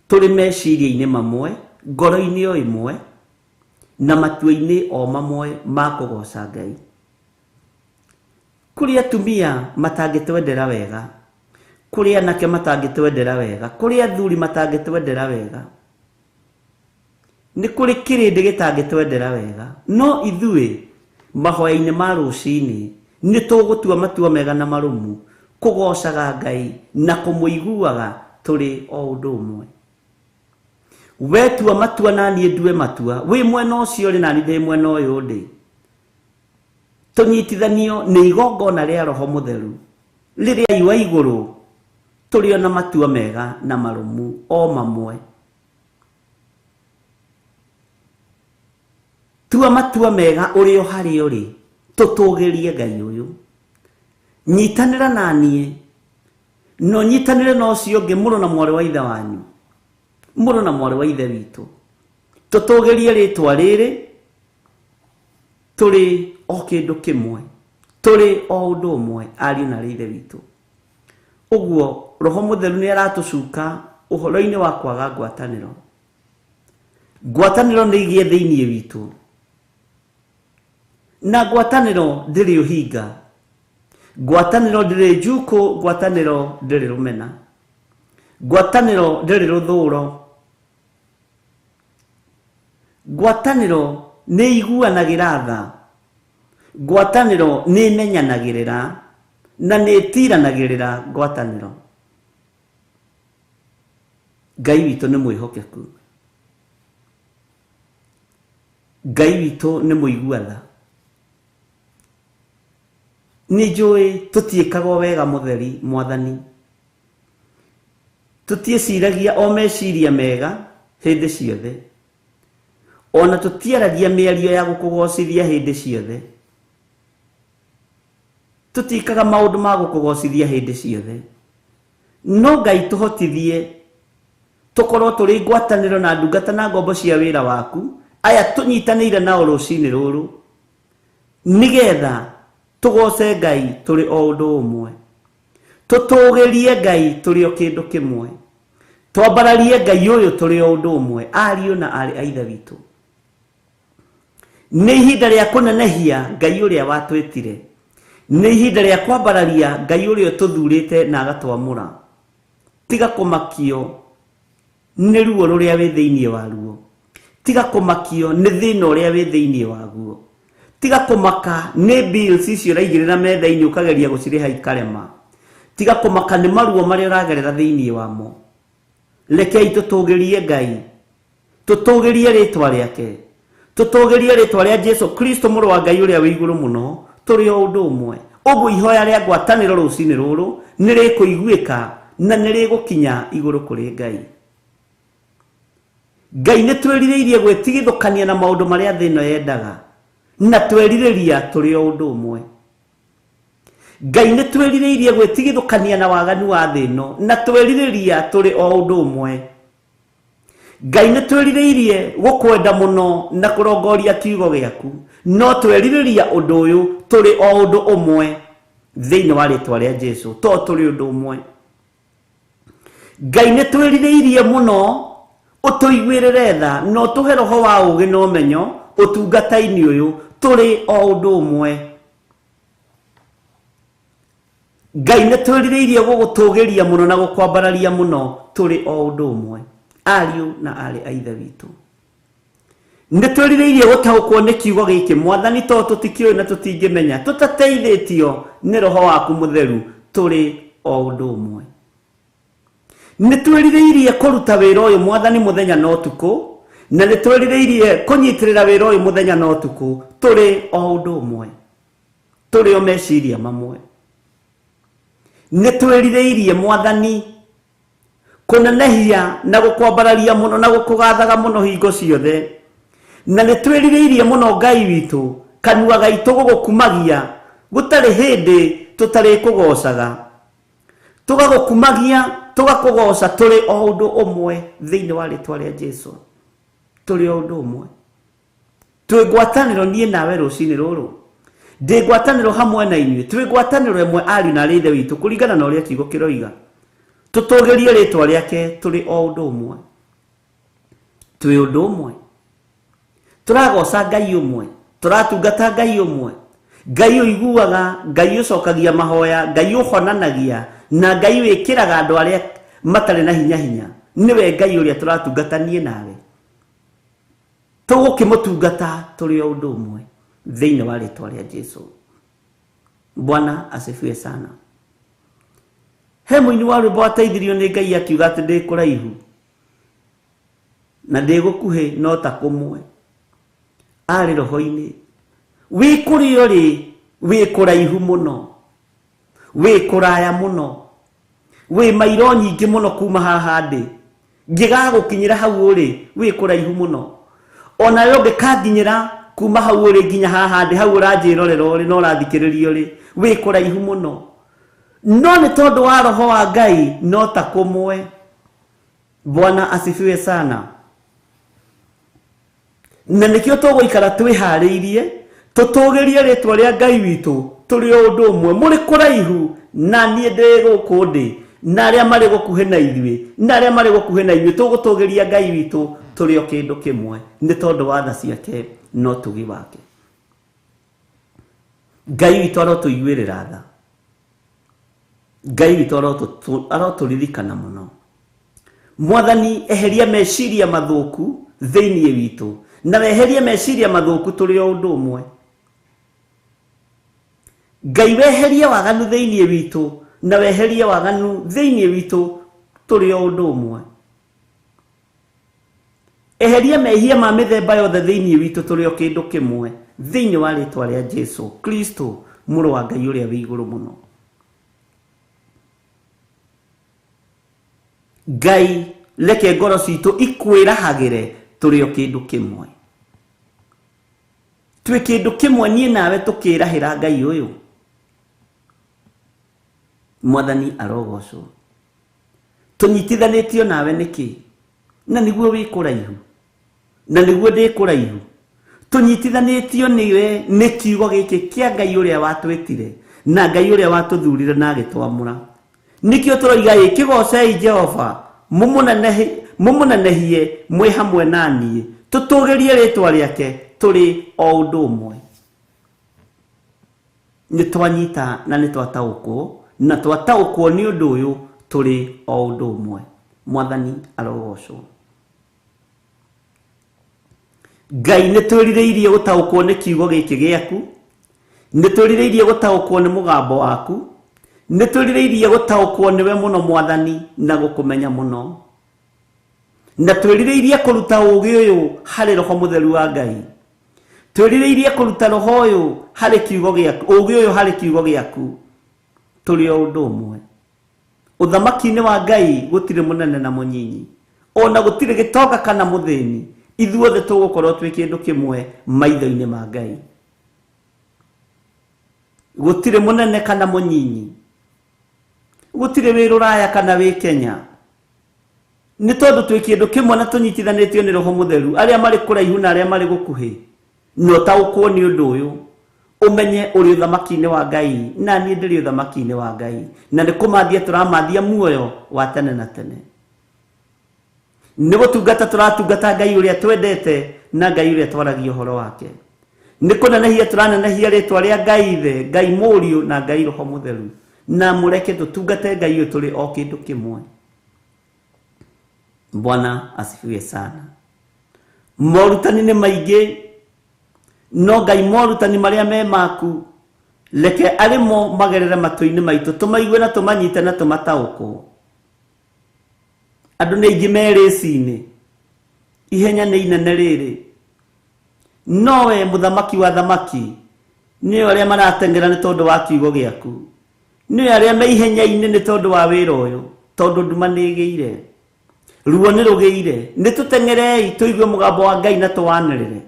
tũrĩ meciria-inĩ mamwe, ngoro-inĩ o ĩmwe, na matua-inĩ o mamwe ma kũgoca Ngai. Kũrĩ atumia matangĩtwendera wega, kũrĩ anake matangĩtwendera wega, kũrĩ athuri matangĩtwendera wega, nĩ kũrĩ kĩrĩndĩ gĩtangĩtwendera wega, no ithuĩ mahoya-inĩ ma rũcinĩ nĩ tũgũtua matua mega na marũmu kũgocaga Ngai na kũmũiguaga tũrĩ o ũndũ ũmwe. We tua matua na niĩ ndue matua, wĩ mwena ũcio ũrĩ na niĩ ndĩ mwena ũyũ ndĩ. Tũnyitithanio nĩ igongona rĩa Roho Mũtheru rĩrĩa iwa igũrũ, tũrĩ ona matua mega na marũmu o mamwe. Tua matua mega ũrĩ o harĩa ũrĩ, tũtũgĩrie Ngai ũyũ. Nyitanĩra na niĩ, no nyitanĩre na ũcio ũngĩ, mũrũ na mwarĩ wa ithe wanyu, mũrũ na mwarĩ wa ithe witũ. Tũtũgĩrie rĩtwa rĩrĩ tũrĩ o kĩndũ kĩmwe, tũrĩ o ũndũ ũmwe, ariũ na arĩ ithe witũ. Ũguo Roho Mũtheru nĩ aratũcuka ũhoro-inĩ wa kwaga ngwatanĩro. Ngwatanĩro nĩ igĩe thĩinĩ witũ, na ngwatanĩro ndĩrĩ ũhinga, ngwatanĩro ndĩrĩ njukũ, ngwatanĩro ndĩrĩ rũmena, ngwatanĩro ndĩrĩ rũthũro, ngwatanĩro nĩ iguanagĩra tha, ngwatanĩro nĩ ĩmenyanagĩrĩra na nĩ ĩtiranagĩrĩra ngwatanĩro. Ngai witũ nĩ mwĩhokeku, Ngai witũ nĩ mũigua tha. Nĩ njũĩ tũtiĩkaga wega mũtheri Mwathani, tũtiĩciragia o meciria mega hĩndĩ ciothe, ona tũtiaragia mĩario ya gũkũgocithia hĩndĩ ciothe, tũtiĩkaga maũndũ ma gũkũgocithia hĩndĩ ciothe. No Ngai tũhotithie tũkorwo tũrĩ ngwatanĩro na ndungata na ngombo cia wĩra waku aya tũnyitanĩire nao rũcinĩ rũrũ, nĩgetha tũgoce Ngai tũrĩ o ũndũ ũmwe, tũtũgĩrie Ngai tũrĩ o kĩndũ kĩmwe, twambararie Ngai ũyũ tũrĩ o ũndũ ũmwe, ariũ na aarĩ a Ithe witũ. Nĩ ihinda rĩa kũnenehia Ngai ũrĩa watwĩtire, nĩ ihinda rĩa kwambararia Ngai ũrĩa ũtũthurĩte na agatwamũra. Tiga kũmakio nĩ ruo rũrĩa wĩ thĩinĩ waruo, tiga kũmakio nĩ thĩna ũrĩa wĩ thĩinĩ waguo. Tiga kũmaka nĩ bills icio ũraigĩrĩra metha-inĩ ũkageria gũcirĩha ikarema. Tiga kũmaka nĩ maruo marĩa ũragerera thĩinĩ wamo. Rekei tũtũgĩrie Ngai, tũtũgĩrie rĩtwa rĩake, tũtũgĩrie rĩtwa rĩa Jesu Kristo mũrũ wa Ngai ũrĩa wĩ igũrũ mũno, tũrĩ o ũndũ ũmwe. Ũguo ihoya rĩa ngwatanĩro rũcinĩ rũrũ nĩ rĩkũiguĩka na nĩ rĩgũkinya igũrũ kũrĩ Ngai. Ngai nĩ twĩrirĩirie gwĩtigithũkania na maũndũ marĩa thĩ ĩno yendaga, na twerirĩria tũrĩ o ũndũ ũmwe. Ngai nĩ twĩrirĩirie gwĩtigithũkania na waganu wa thĩ ĩno, na twerirĩria tũrĩ o ũndũ ũmwe. Ngai nĩ twĩrirĩirie gũkwenda mũno na kũrongoria kiugo gĩaku, no twerirĩria ũndũ ũyũ tũrĩ o ũndũ ũmwe thĩinĩ wa rĩtwa rĩa Jesu, to tũrĩ ũndũ ũmwe. Ngai nĩ twĩrirĩirie mũno ũtũiguĩrĩre tha na ũtũhe roho wa ũũgĩ na ũmenyo ũtungata-inĩ ũyũ tũrĩ o ũndũ ũmwe. Ngai nĩ twĩrirĩirie gũgũtũgĩria mũno na gũkwambararia mũno tũrĩ o ũndũ ũmwe. Ariũ na aarĩ a Ithe witũ, nĩ twĩrirĩirie gũtaũkwo nĩ kiugo gĩkĩ Mwathani, to tũtikĩũĩ na tũtingĩmenya tũtateithĩtio nĩ roho waku mũtheru tũrĩ o ũndũ ũmwe. Nĩ twĩrirĩirie kũruta wĩra ũyũ Mwathani mũthenya na ũtukũ, na nĩ twĩrirĩirie kũnyitĩrĩra wĩra ũyũ mũthenya na ũtukũ tũrĩ o ũndũ ũmwe, tũrĩ o meciria mamwe. Nĩ twĩrirĩirie Mwathani kũnenehia na gũkwambararia mũno na gũkũgathaga mũno hingo ciothe, na nĩ twĩrirĩirie mũno Ngai witũ kanua gaitũ gũgũkumagia gũtarĩ hĩndĩ tũtarĩkũgocaga, tũgagũkumagia tũgakũgoca tũrĩ o ũndũ ũmwe thĩinĩ wa rĩtwa rĩa Jesu, tũrĩ o ũndũ ũmwe. Twĩ ngwatanĩro niĩ nawe rũcinĩ rũrũ, ndĩ ngwatanĩro hamwe na inyuĩ, twĩ ngwatanĩro ĩmwe ariũ na aarĩ a Ithe witũ kũringana na ũrĩa kiugo kĩroiga. Tũtũgĩrie rĩtwa rĩake tũrĩ o ũndũ ũmwe, twĩ ũndũ ũmwe, tũragoca Ngai ũmwe, tũratungata Ngai ũmwe, Ngai ũiguaga, Ngai ũcokagia mahoya, Ngai ũhonanagia, na Ngai wĩkĩraga andũ arĩa matarĩ na hinya hinya. Nĩwe Ngai ũrĩa tũratungata niĩ nawe, tũgũkĩmũtungata tũrĩ o ũndũ ũmwe thĩinĩ wa rĩtwa rĩa Jesu. Bwana asifiwe sana. He mũini wa rwĩmbo wateithirio nĩ Ngai akiuga atĩ ndĩ kũraihu na ndĩ gũkuhĩ no ta kũmwe, arĩ roho-inĩ. Wĩ kũrĩa ũrĩ wĩ kũraihu mũno, wĩ kũraya mũno, wĩ mairo nyingĩ mũno kuma haha ndĩ, ngĩgagũkinyĩra hau ũrĩ wĩ kũraihu mũno. Onawe ũngĩkanginyĩra kuma hau ũrĩ nginya haha ndĩ, hau ũranjĩrorera ũrĩ na ũrathikĩrĩria ũrĩ, wĩ kũraihu mũno. No nĩ tondũ wa roho wa Ngai no ta kũmwe. Bwana asifiwe sana. Na nĩkĩo tũgũikara twĩharĩirie tũtũgĩrie rĩtwa rĩa Ngai witũ tũrĩ o ũndũ ũmwe. Mũrĩ kũraihu na niĩ ndĩ gũkũ ndĩ, na arĩa marĩ gũkuhĩ na ithuĩ, na arĩa marĩ gũkuhĩ na inyuĩ, tũgũtũgĩria Ngai witũ tũrĩ o kĩndũ kĩmwe nĩ tondũ wa tha ciake na ũtugi wake. Ngai witũ arotũiguĩrĩra tha, Ngai witũ arotũririkana mũno. Mwathani eheria meciria mathũku thĩinĩ witũ, na weherie meciria mathũku tũrĩ o ũndũ ũmwe. Ngai weherie waganu thĩinĩ witũ, na weherie waganu thĩinĩ witũ tũrĩ o ũndũ ũmwe. Eheria mehia ma mĩthemba yothe thĩinĩ witũ tũrĩ o kĩndũ kĩmwe thĩinĩ wa rĩtwa rĩa Jesu Kristo mũrũ wa Ngai ũrĩa wĩ igũrũ mũno. Ngai reke ngoro citũ ikwĩrahagĩre tũrĩ o kĩndũ kĩmwe, twĩ kĩndũ kĩmwe niĩ nawe tũkĩrahĩra Ngai ũyũ. Mwathani arogocwo. Tũnyitithanĩtio nawe nĩkĩ? Na nĩguo wĩ kũraihu, na nĩguo ndĩ kũraihu. Tũnyitithanĩtio nĩwe nĩ kiugo gĩkĩ kĩa Ngai ũrĩa watwĩtire na Ngai ũrĩa watũthurire na agĩtwamũra. Nĩkĩo tũroiga ĩ, kĩgocei Jehova, mũmũnenehie mwĩ hamwe na niĩ, tũtũgĩrie rĩtwa rĩake tũrĩ o ũndũ ũmwe. Nĩ twanyita na nĩ twataũkwo, na twataũkwo nĩ ũndũ ũyũ tũrĩ o ũndũ ũmwe. Mwathani arogocwo. Ngai nĩ twĩrirĩirie gũtaũkwo nĩ kiugo gĩkĩ gĩaku, nĩ twĩrirĩirie gũtaũkwo nĩ mũgambo waku, nĩ twĩrirĩirie gũtaũkwo nĩwe mũno Mwathani na gũkũmenya mũno, na twĩrirĩirie kũruta ũũgĩ ũyũ harĩ Roho Mũtheru wa Ngai, twĩrirĩirie kũruta roho ũyũ harĩ kiugo gĩaku, ũũgĩ ũyũ harĩ kiugo gĩaku, tũrĩ o ũndũ ũmwe. Ũthamaki-inĩ wa Ngai gũtirĩ mũnene na mũnyinyi, ona gũtirĩ gĩtonga kana mũthĩni, ithuothe tũgũkorwo twĩ kĩndũ kĩmwe maitho-inĩ ma Ngai. Gũtirĩ mũnene kana mũnyinyi, gũtirĩ wĩ rũraya kana wĩ Kenya, nĩ tondũ twĩ kĩndũ kĩmwe na tũnyitithanĩtio nĩ Roho Mũtheru, arĩa marĩ kũraihu na arĩa marĩ gũkuhĩ. Na ũtaũkwo nĩ ũndũ ũyũ, ũmenye ũrĩ ũthamaki-inĩ wa Ngai na niĩ ndĩrĩ ũthamaki-inĩ wa Ngai, na nĩ kũmathia tũramathia muoyo wa tene na tene. Nĩ gũtungata tũratungata Ngai ũrĩa twendete na Ngai ũrĩa twaragia ũhoro wake. Nĩ kũnenehia tũranenehia rĩtwa rĩa Ngai Ithe, Ngai Mũriũ na Ngai Roho Mũtheru, na mũreke tũtungate Ngai ũyũ tũrĩ o kĩndũ kĩmwe. Bwana asifiwe sana. Morutani nĩ maingĩ, no Ngai morutani marĩa me maku reke arĩ mo magerere matũ-inĩ maitũ, tũmaigue na tũmanyite na tũmataũkwo. Andũ nĩ aingĩ me rĩci-inĩ, ihenya nĩ inene rĩrĩ, nowe mũthamaki wa thamaki nĩwe arĩa marateng'era nĩ tondũ wa kiugo gĩaku, nĩwe arĩa me ihenya-inĩ nĩ tondũ wa wĩra ũyũ, tondũ nduma nĩ ĩgĩire, ruo nĩ rũgĩire. Nĩ tũteng'erei tũigue mũgambo wa Ngai na tũwanĩrĩre,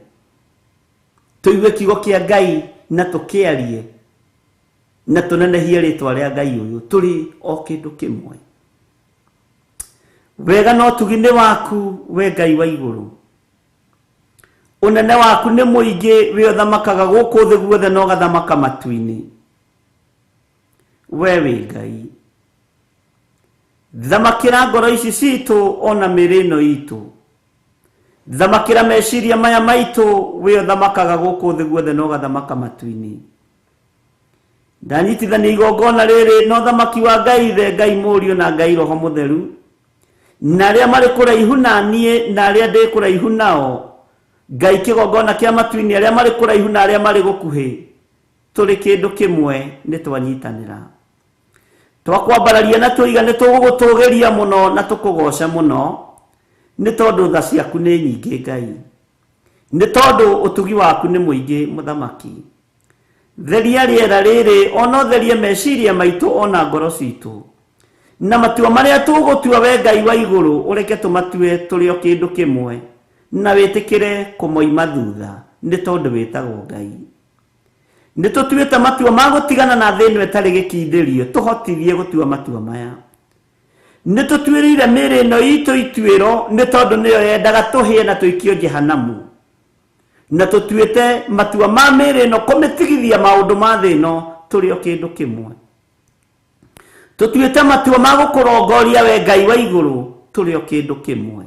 tũigue kiugo kĩa Ngai na tũkĩarie, na tũnenehie rĩtwa rĩa Ngai ũyũ tũrĩ o kĩndũ kĩmwe. Wega na ũtugi nĩ waku we Ngai wa igũrũ, ũnene waku nĩ mũingĩ, we ũthamakaga gũkũ thĩ guothe na ũgathamaka matu-inĩ. We wĩ Ngai, thamakĩra ngoro ici citũ ona mĩĩrĩ ĩno itũ, thamakĩra meciria maya maitũ, we ũthamakaga gũkũ thĩ guothe na ũgathamaka matu-inĩ. Ndanyitithania igongona rĩrĩ na ũthamaki wa Ngai Ithe, Ngai Mũriũ na Ngai Roho Mũtheru, na arĩa marĩ kũraihu na niĩ na arĩa ndĩ kũraihu nao, Ngai kĩgongona kĩa matu-inĩ, arĩa marĩ kũraihu na arĩa marĩ gũkuhĩ, tũrĩ kĩndũ kĩmwe nĩ twanyitanĩra. Twakwambararia na tũiga nĩ tũgũgũtũgĩria mũno na tũkũgoce mũno, nĩ tondũ tha ciaku nĩ nyingĩ Ngai, nĩ tondũ ũtugi waku nĩ mũingĩ mũthamaki. Theria rĩera rĩrĩ, ona ũtherie meciria maitũ ona ngoro citũ, na matua marĩa tũgũtua we Ngai wa igũrũ, ũreke tũmatue tũrĩ o kĩndũ kĩmwe, na wĩtĩkĩre kũmoima thutha, nĩ tondũ wĩtagwo Ngai. Nĩ tũtuĩte matua ma gũtigana na thĩ ĩno ĩtarĩ gĩkindĩrio, tũhotithie gũtua matua maya. Nĩ tũtuĩrĩire mĩĩrĩ ĩno itũ ituĩro, nĩ tondũ nĩyo yendaga tũhĩe na tũikio Jehanamu. Na tũtuĩte matua ma mĩĩrĩ ĩno kũmĩtigithia maũndũ ma thĩ ĩno tũrĩ o kĩndũ kĩmwe. Tũtuĩte matua ma gũkũrongoria we Ngai wa igũrũ tũrĩ o kĩndũ kĩmwe.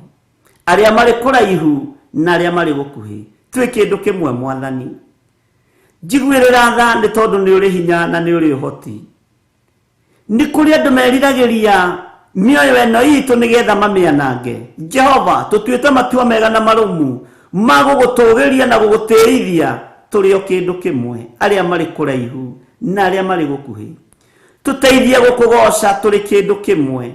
Arĩa marĩ kũraihu na arĩa marĩ gũkuhĩ twĩ kĩndũ kĩmwe Mwathani. Njiguĩrĩra tha nĩ tondũ nĩ ũrĩ hinya na nĩ ũrĩ ũhoti. Nĩ kũrĩ andũ meriragĩria mĩoyo ĩno itũ nĩgetha mamĩanange. Jehova, tũtuĩte matua mega na marũmu ma gũgũtũgĩria na gũgũtĩithia tũrĩ o kĩndũ kĩmwe, arĩa marĩ kũraihu na arĩa marĩ gũkuhĩ. Tũteithie gũkũgoca tũrĩ kĩndũ kĩmwe.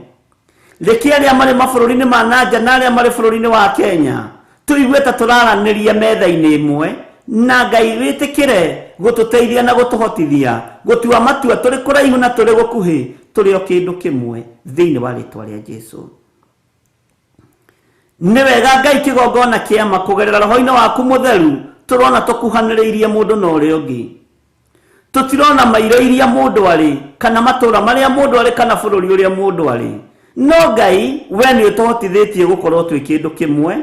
Reke arĩa marĩ mabũrũri-inĩ ma nanja na arĩa marĩ bũrũri-inĩ wa Kenya tũigue ta tũraranĩria metha-inĩ ĩmwe, na Ngai wĩtĩkĩre gũtũteithia na gũtũhotithia gũtua matua tũrĩ kũraihu na tũrĩ gũkuhĩ tũrĩ o kĩndũ kĩmwe thĩinĩ wa rĩtwa rĩa Jesu. Nĩ wega Ngai kĩgongona kĩama kũgerera roho-inĩ waku mũtheru tũrona tũkuhanĩrĩirie mũndũ na ũrĩa ũngĩ. Tũtirona mairo iria mũndũ arĩ kana matũũra marĩa mũndũ arĩ kana bũrũri ũrĩa mũndũ arĩ, no Ngai we nĩ ũtũhotithĩtie gũkorwo twĩ kĩndũ kĩmwe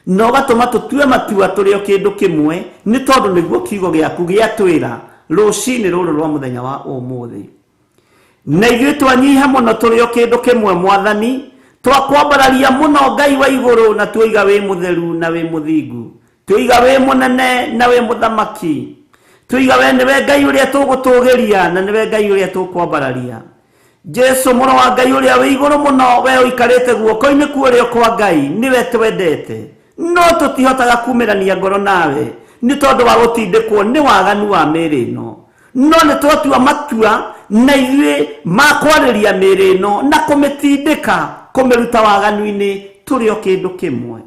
na ũgatũma tũtue matua tũrĩ o kĩndũ kĩmwe, nĩ tondũ nĩguo kiugo gĩaku gĩatwĩra rũcinĩ rũrũ rwa mũthenya wa ũmũthĩ. Na ithuĩ twanyiha mũno tũrĩ o kĩndũ kĩmwe Mwathani, twakwambararia mũno Ngai wa igũrũ na tuoiga wĩ mũtheru na wĩ mũthingu, tuoiga wĩ mũnene na wĩ mũthamaki, tuoiga we nĩwe Ngai ũrĩa tũgũtũgĩria na nĩwe Ngai ũrĩa tũkwambararia. Jesu mũrũ wa Ngai ũrĩa wĩ igũrũ mũno, we ũikarĩte guoko-inĩ kwa ũrĩo kwa Ngai, nĩwe twendete. No tũtihotaga kumĩrania ngoro nawe nĩ tondũ wa gũtindĩkwo nĩ waganu wa mĩĩrĩ ĩno. No nĩ twatua matua na ithuĩ ma kwarĩria mĩĩrĩ ĩno na kũmĩtindĩka kũmĩruta waganu-inĩ tũrĩ o kĩndũ kĩmwe.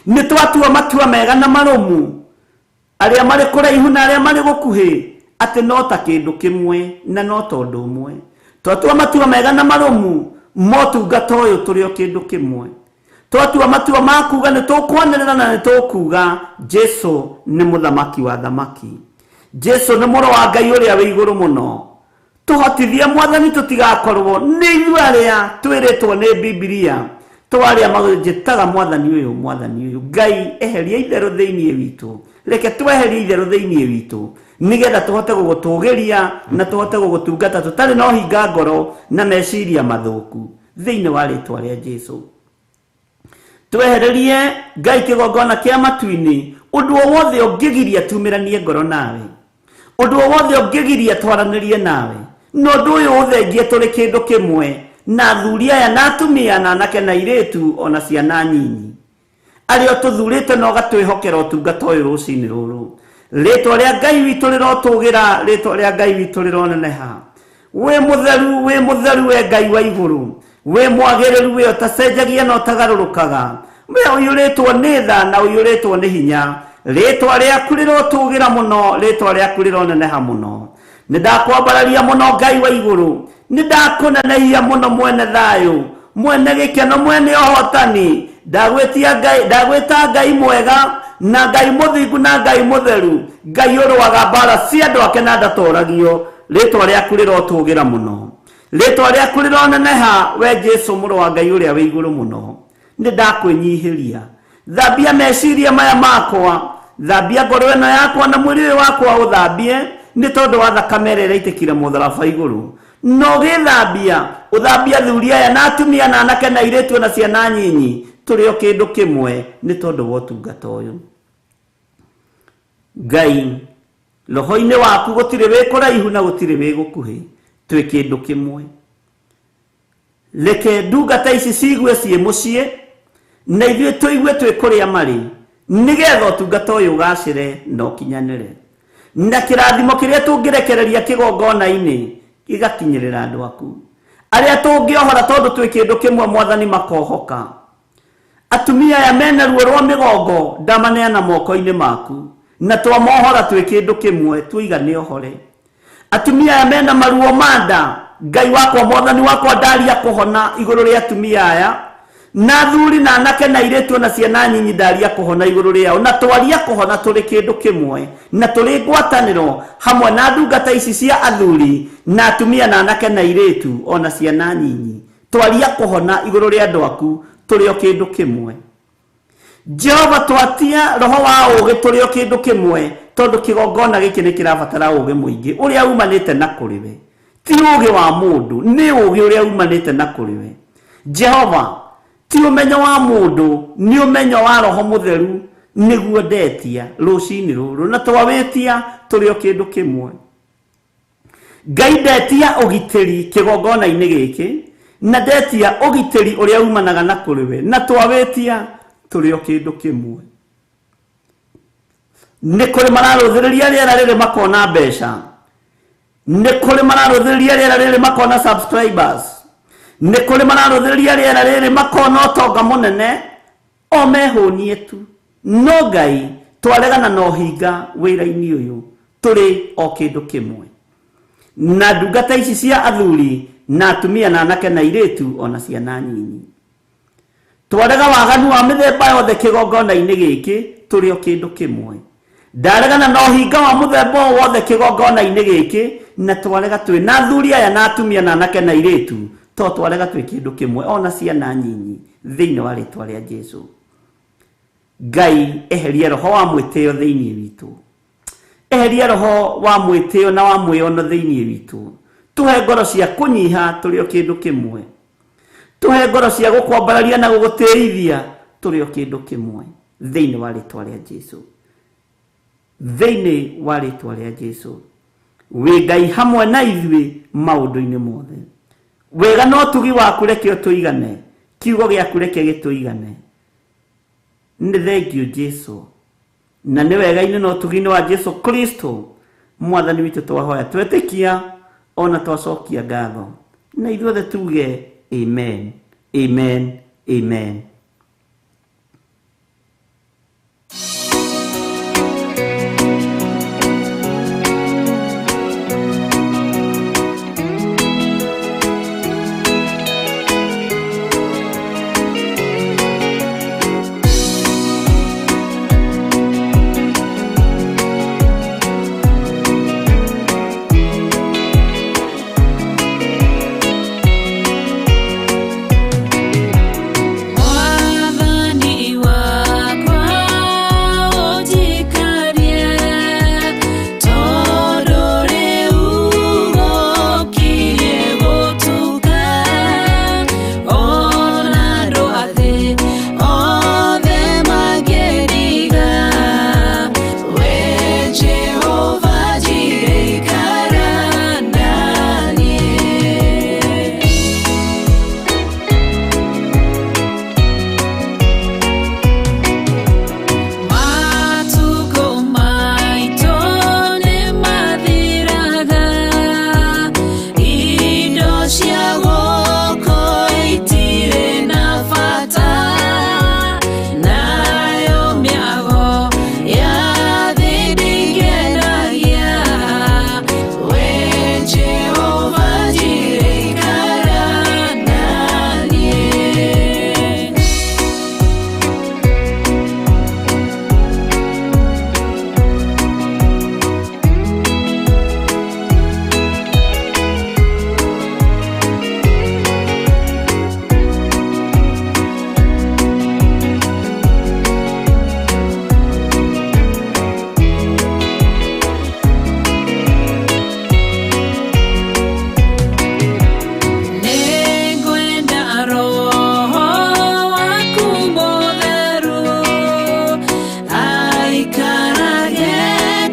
Nĩ twatua matua mega na marũmu, arĩa marĩ kũraihu na arĩa marĩ gũkuhĩ, atĩ no ta kĩndũ kĩmwe na no ta ũndũ ũmwe. Twatua matua mega na marũmu motungata ũyũ tũrĩ o kĩndũ kĩmwe. Twatua matua ma kuga nĩ tũkwanĩrĩra na nĩ tũkuga Jesu nĩ mũthamaki wa thamaki, Jesu nĩ mũrũ wa Ngai ũrĩa wĩ igũrũ mũno. Tũhotithie Mwathani tũtigakorwo nĩ ithuĩ arĩa twĩrĩtwo nĩ Bibilia twarĩa manjĩtaga Mwathani ũyũ, Mwathani ũyũ. Ngai eheria itherũ thĩinĩ witũ, reke tweherie itherũ thĩinĩ witũ nĩgetha tũhote gũgũtũgĩria na tũhote gũgũtungata tũtarĩ na ũhinga ngoro na meciria mathũku thĩinĩ wa rĩtwa rĩa Jesu. Twehererie Ngai kĩgongona kĩa matu-inĩ ũndũ o wothe ũngĩgiria tumĩranie ngoro nawe, ũndũ o wothe ũngĩgiria twaranĩrie nawe, na ũndũ ũyũ ũthengie tũrĩ kĩndũ kĩmwe na athuri aya na atumia na anake na airĩtu ona ciana nyinyi arĩa ũtũthurĩte na ũgatwĩhokera ũtungata ũyũ rũcinĩ rũrũ. Rĩtwa rĩa Ngai witũ rĩrotũgĩra, rĩtwa rĩa Ngai witũ rĩroneneha. Wĩ mũtheru, wĩ mũtheru we Ngai wa igũrũ, wĩ mwagĩrĩru, we ũtacenjagia na ũtagarũrũkaga, we ũiyũrĩtwo nĩ tha na ũiyũrĩtwo nĩ hinya. Rĩtwa rĩaku rĩrotũgĩra mũno, rĩtwa rĩaku rĩroneneha mũno. Nĩ ndakwambararia mũno Ngai wa igũrũ, nĩ ndakũnenehia mũno mwene thayũ, mwene gĩkeno, mwene ũhotani. Ndagwĩtia Ngai, ndagwĩta Ngai mwega na Ngai mũthingu na Ngai mũtheru, Ngai ũrũaga mbara cia andũ ake na ndatoragio. Rĩtwa rĩaku rĩrotũgĩra mũno, rĩtwa rĩaku rĩroneneha, we Jesu mũrũ wa Ngai ũrĩa wĩ igũrũ mũno. Nĩ ndakwĩnyihĩria, thambia meciria maya makwa, thambia ngoro ĩno yakwa na mwĩrĩ ũyũ wakwa ũthambie nĩ tondũ wa thakame ĩrĩa ĩraitĩkire mũtharaba igũrũ. Na ũgĩthambia, ũthambie athuri aya na atumia na anake na airĩtu na ciana nyinyi, tũrĩ o kĩndũ kĩmwe nĩ tondũ wa ũtungata ũyũ. Ngai, roho-inĩ waku gũtirĩ wĩ kũraihu na gũtirĩ wĩ gũkuhĩ, twĩ kĩndũ kĩmwe. Reke ndungata ici ciigue ciĩ mũciĩ na ithuĩ tũigue twĩ kũrĩa marĩ, nĩgetha ũtungata ũyũ ũgacĩre na ũkinyanĩre, na kĩrathimo kĩrĩa tũngĩrekereria kĩgongona-inĩ gĩgakinyĩrĩra andũ aku arĩa tũngĩohora, tondũ twĩ kĩndũ kĩmwe. Mwathani, makohoka. Atumia aya mena ruo rwa mĩgongo ndamaneana moko-inĩ maku, na twamohora twĩ kĩndũ kĩmwe, tuiga nĩ ohore. Atumia aya mena maruo ma nda, Ngai wakwa, Mwathani wakwa, ndaria kũhona igũrũ rĩa atumia aya na athuri na anake na airĩtu na ciana nyinyi, ndaria kũhona igũrũ rĩao, na twaria kũhona tũrĩ kĩndũ kĩmwe na tũrĩ ngwatanĩro hamwe na ndungata ici cia athuri na atumia na anake na airĩtu ona ciana nyinyi. Twaria kũhona igũrũ rĩa andũ aku tũrĩ o kĩndũ kĩmwe. Jehova, twatia roho wa ũũgĩ tũrĩ o kĩndũ kĩmwe, tondũ kĩgongona gĩkĩ nĩ kĩrabatara ũũgĩ mũingĩ ũrĩa umanĩte na kũrĩ we. Ti ũũgĩ wa mũndũ, nĩ ũũgĩ ũrĩa umanĩte na kũrĩ we Jehova. Ti ũmenyo wa mũndũ, nĩ ũmenyo wa roho mũtheru nĩguo ndetia rũcinĩ rũrũ, na twawĩtia tũrĩ o kĩndũ kĩmwe. Ngai, ndetia ũgitĩri kĩgongona-inĩ gĩkĩ, na ndetia ũgitĩri ũrĩa umanaga na kũrĩ we, na twawĩtia tũrĩ o kĩndũ kĩmwe. Nĩ kũrĩ mararũthĩrĩria rĩera rĩrĩ makona mbeca, nĩ kũrĩ mararũthĩrĩria rĩera rĩrĩ makona subscribers, nĩ kũrĩ mararũthĩrĩria rĩera rĩrĩ makona ũtonga mũnene, o mehũnie tu. No Ngai, twaregana na ũhinga wĩra-inĩ ũyũ tũrĩ o kĩndũ kĩmwe na ndungata ici cia athuri na atumia na anake na airĩtu ona ciana nyinyi. Twarega waganu wa mĩthemba yothe kĩgongona-inĩ gĩkĩ tũrĩ o kĩndũ kĩmwe. Ndaregana na ũhinga wa mũthemba o wothe kĩgongona-inĩ gĩkĩ, na twarega twĩ na athuri aya na atumia na anake na airĩtu, to twarega twĩ kĩndũ kĩmwe ona ciana nyinyi thĩinĩ wa rĩtwa rĩa Jesu. Ngai, eheria roho wa mwĩtĩo thĩinĩ witũ, eheria roho wa mwĩtĩo na wa mwĩono thĩinĩ witũ. Tũhe ngoro cia kũnyiha tũrĩ o kĩndũ kĩmwe, tũhe ngoro cia gũkwambararia na gũgũtĩithia tũrĩ o kĩndũ kĩmwe thĩinĩ wa rĩtwa rĩa Jesu, thĩinĩ wa rĩtwa rĩa Jesu. Wĩ Ngai hamwe na ithuĩ maũndũ-inĩ mothe. Wega na ũtugi waku reke ũtũigane, kiugo gĩaku reke gĩtũigane. Nĩ thengiũ Jesu, na nĩ wega-inĩ na ũtugi-inĩ wa Jesu Kristo mwathani witũ twahoya twetĩkia ona twacokia ngatho, na ithuothe tuge amen, amen, amen. Mwathani wakwa ũnjikarie, tondũ rĩu gũkirie gũtuka, ona andũ a thĩ othe mangĩndiga, we Jehova Jireh ikara na niĩ. Matukũ maitũ nĩmathiraga, indo cia gũkũ itirĩ na bata, nayo mĩago ya thĩ ndĩngenagia, we Jehova Jireh ikara na niĩ. Nĩngwenda Roho waku mũtheru aikarage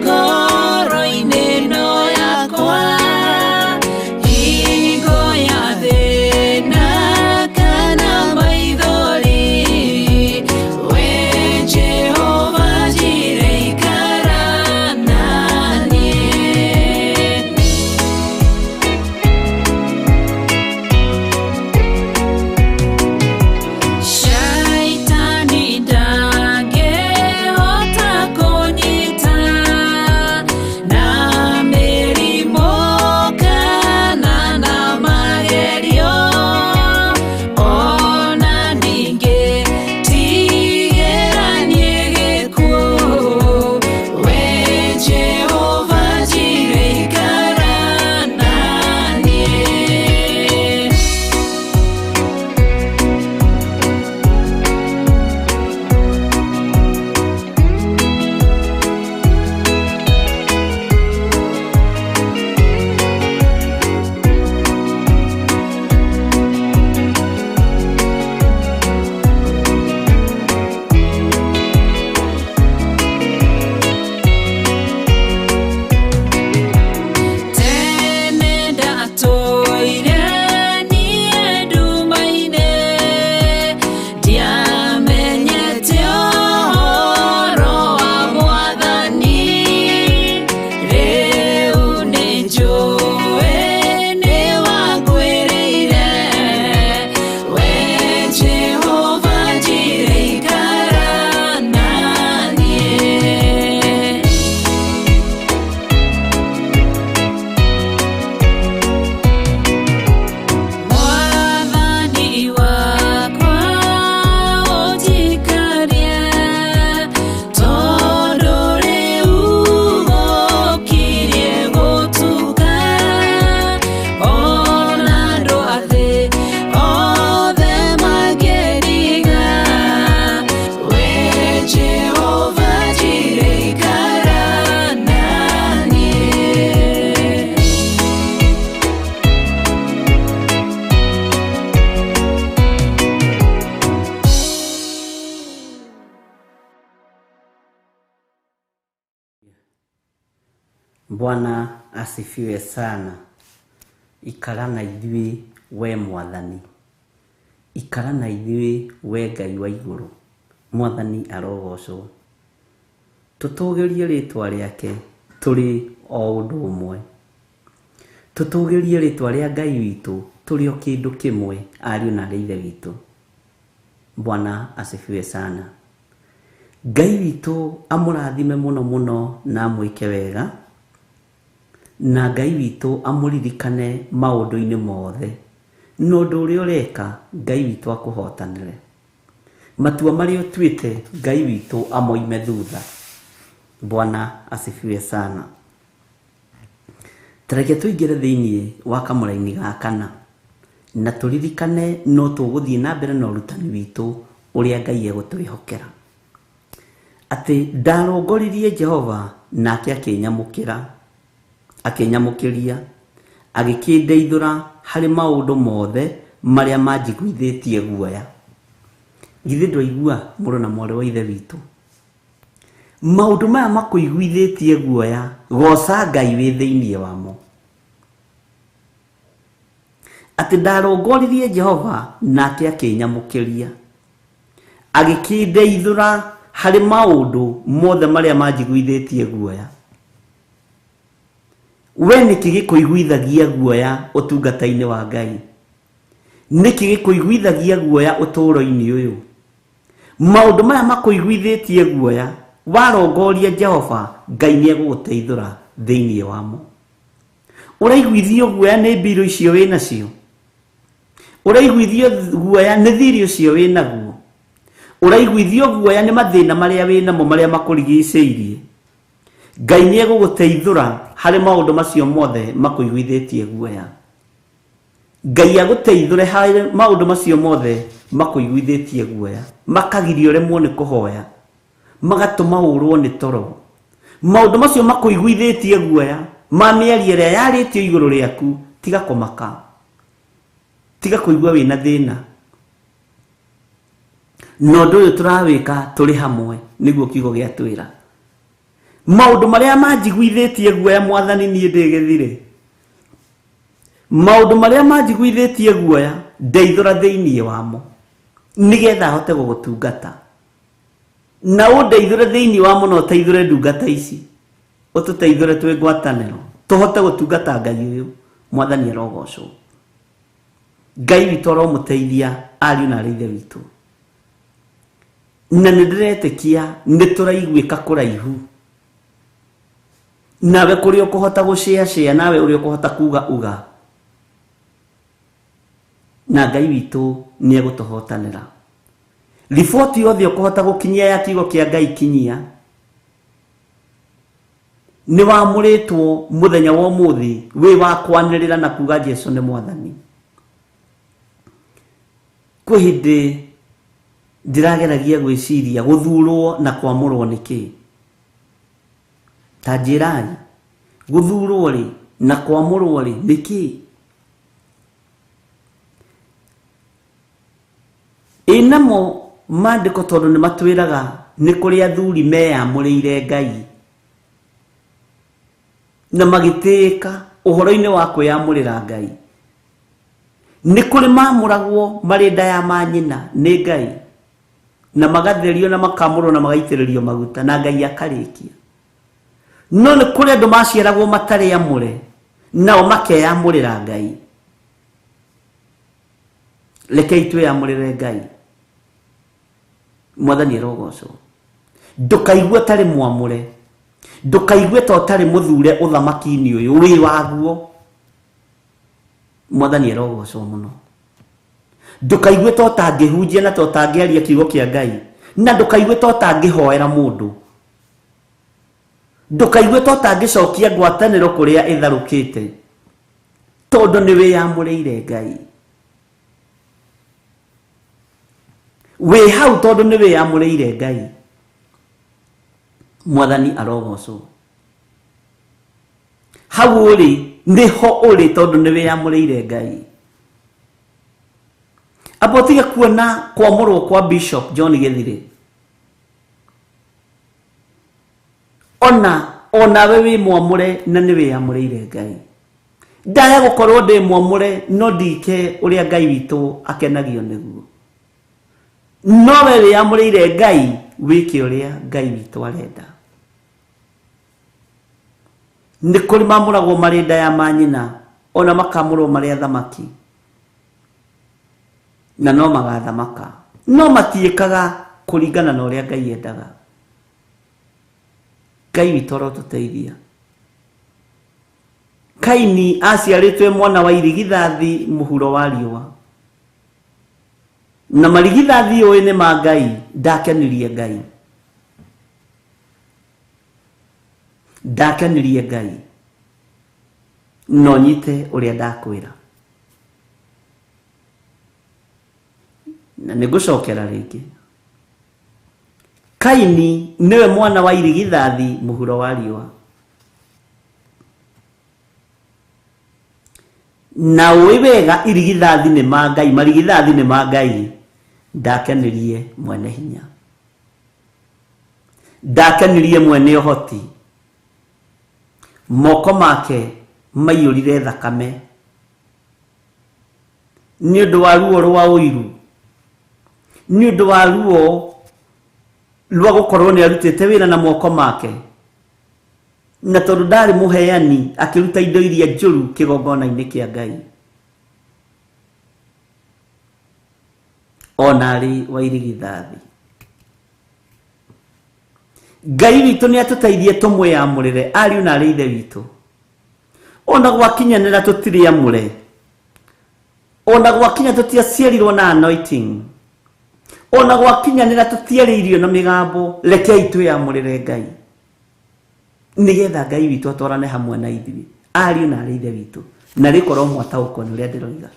ngoro-inĩ ĩno yakwa, hingo ya thĩna kana maithori, we Jehova Jireh ikara na niĩ. Shaitani ndangĩhota kũnyita na mĩrimũ kana na magerio, ona ningĩ tigĩra niĩ gĩkuũ, we Jehova Jireh ikara na niĩ. Tene ndatũire niĩ nduma-inĩ, ndiamenyete ũhoro wa Mwathani, rĩu nĩnjũĩ nĩwangwĩrĩire, we Jehova Jireh ikara na niĩ. Mwathani wakwa ũnjikarie, tondũ rĩu gũkirie gũtuka, ona andũ a thĩ othe mangĩndiga, we Jehova Jireh ikara na niĩ. Bwana asifiwe sana. Ikara na ithuĩ we mwathani, ikara na ithuĩ we Ngai wa igũrũ. Mwathani arogocwo. Tũtũgĩrie rĩtwa rĩake tũrĩ o ũndũ ũmwe. Tũtũgĩrie rĩtwa rĩa Ngai witũ tũrĩ o kĩndũ kĩmwe, ariũ na aarĩ a Ithe witũ. Bwana asifiwe sana. Ngai witũ amũrathime mũno mũno na amwĩke wega, na Ngai witũ amũririkane maũndũ-inĩ mothe, na ũndũ ũrĩa ũreka Ngai witũ akũhotanĩre. Matua marĩa ũtuĩte Ngai witũ amoime thutha. Bwana asifiwe sana. Ta reke tũingĩre thĩinĩ wa kamũraini ga kana na tũririkane no tũgũthiĩ na mbere na ũrutani witũ ũrĩa Ngai egũtwĩhokera. Atĩ ndarongoririe Jehova nake akĩnyamũkĩra, akĩnyamũkĩria, agĩkĩndeithũra harĩ maũndũ mothe marĩa manjiguithĩtie guoya. Githĩ ndwaigua mũrũ na mwarĩ wa Ithe witũ? Maũndũ maya makũiguithĩtie guoya, goca Ngai wĩ thĩinĩ wamo. Atĩ ndarongoririe Jehova nake akĩnyamũkĩria, agĩkĩndeithũra harĩ maũndũ mothe marĩa manjiguithĩtie guoya. We nĩkĩ gĩkũiguithagia guoya ũtungata-inĩ wa Ngai? Nĩkĩ gĩkũiguithagia guoya ũtũũro-inĩ ũyũ? Maũndũ maya makũiguithĩtie guoya, warongoria Jehova, Ngai nĩ egũgũteithũra thĩinĩ wamo. Ũraiguithio guoya nĩ mbirũ icio wĩ nacio? Ũraiguithio guoya nĩ thirĩ ũcio wĩ naguo? Ũraiguithio guoya nĩ mathĩna marĩa wĩ namo marĩa makũrigicĩirie? Ngai nĩ egũgũteithũra harĩ maũndũ macio mothe makũiguithĩtie guoya. Ngai agũteithũre harĩ maũndũ macio mothe makũiguithĩtie guoya, makagiria ũremwo nĩ kũhoya, magatũma ũrwo nĩ toro. Maũndũ macio makũiguithĩtie guoya ma mĩario ĩrĩa yarĩtio igũrũ rĩaku, tiga kũmaka, tiga kũigua wĩna thĩna. Na ũndũ ũyũ tũrawĩka tũrĩ hamwe, nĩguo kiugo gĩatwĩra. Maũndũ marĩa manjiguithĩtie guoya Mwathani niĩ ndĩ gĩthirĩ. Maũndũ marĩa manjiguithĩtie guoya ndeithũra thĩinĩ wamo, nĩgetha hote gũgũtungata. Na ũndeithũre thĩinĩ wamo na ũteithũre ndungata ici, ũtũteithũre twĩ ngwatanĩro, tũhote gũtungata Ngai ũyũ. Mwathani arogocwo. Ngai witũ aromũteithia ariũ na arĩ Ithe witũ. Na nĩ ndĩretĩkia nĩ tũraiguĩka kũraihu. Nawe kũrĩa ũkũhota gũcĩa-cĩa, nawe ũrĩa ũkũhota kuga uga. Na Ngai witũ nĩ egũtũhotanĩra. Riboti yothe ũkũhota gũkinyia ya kiugo kĩa Ngai kinyia. Nĩ wamũrĩtwo mũthenya wa ũmũthĩ wĩ wa kwanĩrĩra na kuga Jesu nĩ Mwathani. Kwĩ hĩndĩ ndĩrageragia gwĩciria gũthurwo na kwamũrwo nĩ kĩĩ. Ta njĩrai, gũthurwo rĩ na kwamũrwo rĩ nĩ kĩĩ? Ĩ namo maandĩko tondũ nĩ matwĩraga nĩ kũrĩ athuri meyamũrĩire Ngai na magĩtĩĩka ũhoro-inĩ wa kwĩyamũrĩra Ngai. Nĩ kũrĩ mamũragwo marĩ nda ya manyina nĩ Ngai na magatherio na makamũrwo na magaitĩrĩrio maguta na Ngai akarĩkia. No nĩ kũrĩ andũ maciaragwo matarĩ amũre nao makeyamũrĩra Ngai. Rekei twĩyamũrĩre Ngai. Mwathani arogocwo. Ndũkaigue ũtarĩ mwamũre, ndũkaigue ta ũtarĩ mũthure ũthamaki-inĩ ũyũ wĩ waguo. Mwathani arogocwo mũno. Ndũkaigue ta ũtangĩhunjia na ta ũtangĩaria kiugo kĩa Ngai, na ndũkaigue ta ũtangĩhoera mũndũ. Ndũkaigue ta ũtangĩcokia ngwatanĩro kũrĩa ĩtharũkĩte, tondũ nĩ wĩyamũrĩire Ngai. Wĩ hau tondũ nĩ wĩyamũrĩire Ngai. Mwathani arogocwo. Hau ũrĩ nĩho ũrĩ tondũ nĩ wĩyamũrĩire Ngai. Amba ũtige kuona kwamũrwo kwa Bishop John Gĩthirĩ. Ona onawe wĩ mwamũre na nĩ wĩyamũrĩire Ngai. Ndaya gũkorwo ndĩ mwamũre no ndike ũrĩa Ngai witũ akenagio nĩguo. No we wĩyamũrĩire Ngai, wĩke ũrĩa Ngai witũ arenda. Nĩ kũrĩ mamũragwo marĩ nda ya manyina, ona makamũrwo marĩ athamaki, na no magathamaka, no matiĩkaga kũringana na ũrĩa Ngai endaga. Ngai witũ arotũteithia. Kaini aciarĩtwo e mwana wa irigithathi mũhuro wa riũa, na marigithathi ũĩ nĩ ma Ngai, ndakenirie Ngai, ndakenirie Ngai. No nyite ũrĩa ndakwĩra, na nĩngũcokera rĩngĩ. Kaini nĩwe mwana wa irigithathi mũhuro wa riũa, na ũĩ wega irigithathi nĩ ma Ngai, marigithathi nĩ ma Ngai. Ndakenirie mwene hinya, ndakenirie mwene ũhoti. Moko make maiyũrire thakame nĩ ũndũ wa ruo rwa ũiru, nĩ ũndũ wa ruo rwa gũkorwo nĩ arutĩte wĩra na moko make, na tondũ ndarĩ mũheani akĩruta indo iria njũru kĩgongona-inĩ kĩa Ngai. Ona arĩ wa irigithathi, Ngai witũ nĩ atũteithie tũmwĩyamũrĩre, ariũ na arĩ ithe witũ. Ona gwakinyanĩra tũtirĩ amũre, ona gwakinya tũtiaciarirwo na anointing, ona gwakinyanĩra tũtiarĩirio na mĩgambo, rekei twĩyamũrĩre Ngai nĩgetha Ngai witũ atwarane hamwe na ithuĩ, ariũ na arĩ ithe witũ. Na rĩkorwo mwataũkwo nĩ ũrĩa ndĩroiga,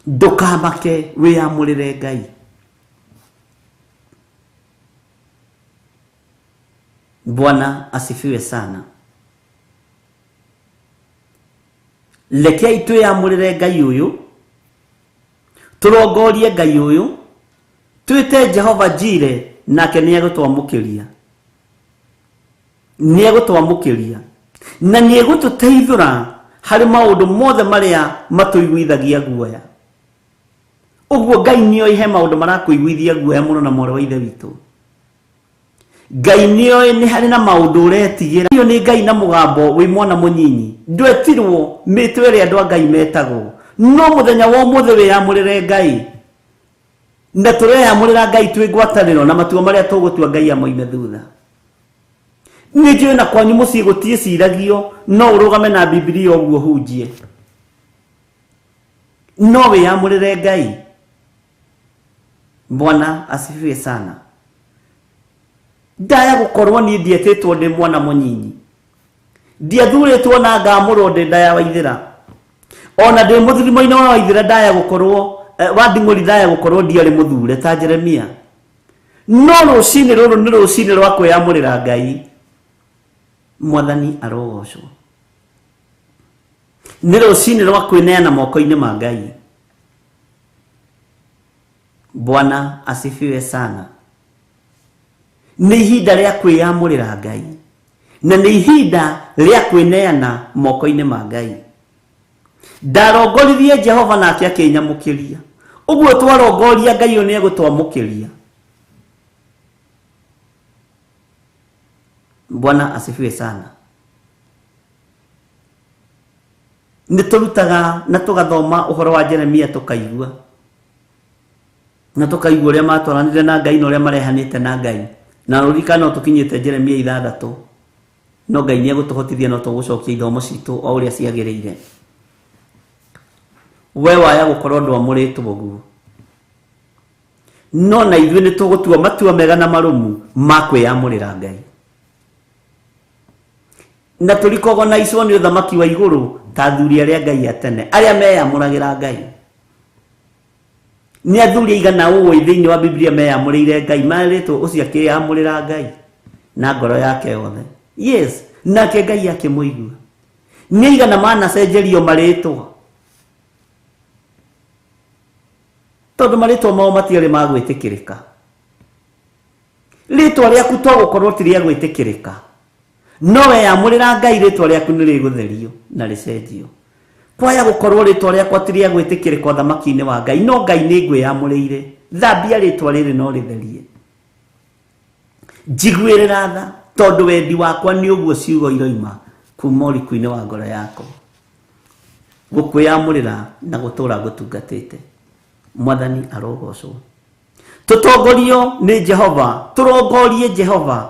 ndũkamake, wĩyamũrĩre Ngai. Bwana asifiwe sana. Rekei twĩyamũrĩre Ngai ũyũ, tũrongorie Ngai ũyũ, twĩte Jehova Jire, nake nĩ egũtwamũkĩria, nĩ egũtwamũkĩria na nĩ egũtũteithũra harĩ maũndũ mothe marĩa matũiguithagia guoya. Ũguo Ngai nĩ oĩ he maũndũ marakũiguithia guoya mũno na mwarĩ wa ithe witũ. Ngai nĩ oĩ nĩ harĩ na maũndũ ũretigĩra. Iyo nĩ Ngai na mũgambo wĩ mwana mũnyinyi. Ndwetirwo mĩtwe ĩrĩa andũ a Ngai metagwo, no mũthenya wa ũmũthĩ wĩyamũrĩre Ngai, na tũreyamũrĩra Ngai twĩ ngwatanĩro, na matua marĩa tũgũtua Ngai amoime thutha. Nĩ njũĩ na kwanyu mũciĩ gũtiĩciragio, no ũrũgame na Bibilia ũguo hunjie, no wĩyamũrĩre Ngai. Bwana asifiwe sana. Ndaya gũkorwo niĩ ndietĩtwo ndĩ mwana mũnyinyi, ndiathurĩtwo na ngamũrwo ndĩ nda ya Waithĩra, ona ndĩ mũthirimo-inĩ wa Waithĩra, ndaya gũkorwo wa nding'ũri, ndaya gũkorwo ndiarĩ mũthure ta Jeremia. No rũcinĩ rũrũ nĩ rũcinĩ rwa kwĩyamũrĩra Ngai. Mwathani arogocwo. Nĩ rũcinĩ rwa kwĩneana moko-inĩ ma Ngai. Bwana asifiwe sana. Nĩ ihinda rĩa kwĩyamũrĩra Ngai, na nĩ ihinda rĩa kwĩneana moko-inĩ ma Ngai. Ndarongoririe Jehova nake akĩnyamũkĩria. Ũguo twarongoria Ngai ũyũ nĩ egũtwamũkĩria. Bwana asifiwe sana. Nĩ tũrutaga na tũgathoma ũhoro wa Jeremia, tũkaigua na tũkaigua ũrĩa matwaranire na Ngai na ũrĩa marehanĩte na Ngai. Na rũririkana no tũkinyĩte Jeremia 6, no Ngai nĩ egũtũhotithia, no tũgũcokia ithomo citũ o ũrĩa ciagĩrĩire. We waya gũkorwo ndwamũrĩtwo ũguo, no na ithuĩ nĩ tũgũtua matua mega na marũmu ma kwĩyamũrĩra Ngai, na tũrikogonaicwo nĩ ũthamaki wa igũrũ ta athuri arĩa Ngai a tene arĩa meyamũragĩra Ngai. Nĩ athuri aigana ũũ thĩinĩ wa Biblia meyamũrĩire Ngai, marĩtwo ũcio akĩyamũrĩra Ngai na ngoro yake yothe, yes, nake Ngai akĩmũigua. Nĩ aigana manacenjerio marĩtwa tondũ marĩtwa mao matiarĩ ma gwĩtĩkĩrĩka. Rĩtwa rĩaku to gũkorwo ti rĩa gwĩtĩkĩrĩka, no weyamũrĩra Ngai, rĩtwa rĩaku nĩ rĩgũtherio na rĩcenjio. Kwaya gũkorwo rĩtwa rĩakwa ti rĩa gwĩtĩkĩrĩka ũthamaki-inĩ wa Ngai, no Ngai nĩ ngwĩyamũrĩire. Thambia rĩtwa rĩrĩ no rĩtherie. Njiguĩrĩra tha, tondũ wendi wakwa nĩ ũguo ciugo iroima kuma ũriku-inĩ wa ngoro yakwa. Gũkwĩyamũrĩra na gũtũũra ngũtungatĩte. Mwathani arogocwo. Tũtongorio nĩ Jehova, tũrongorie Jehova,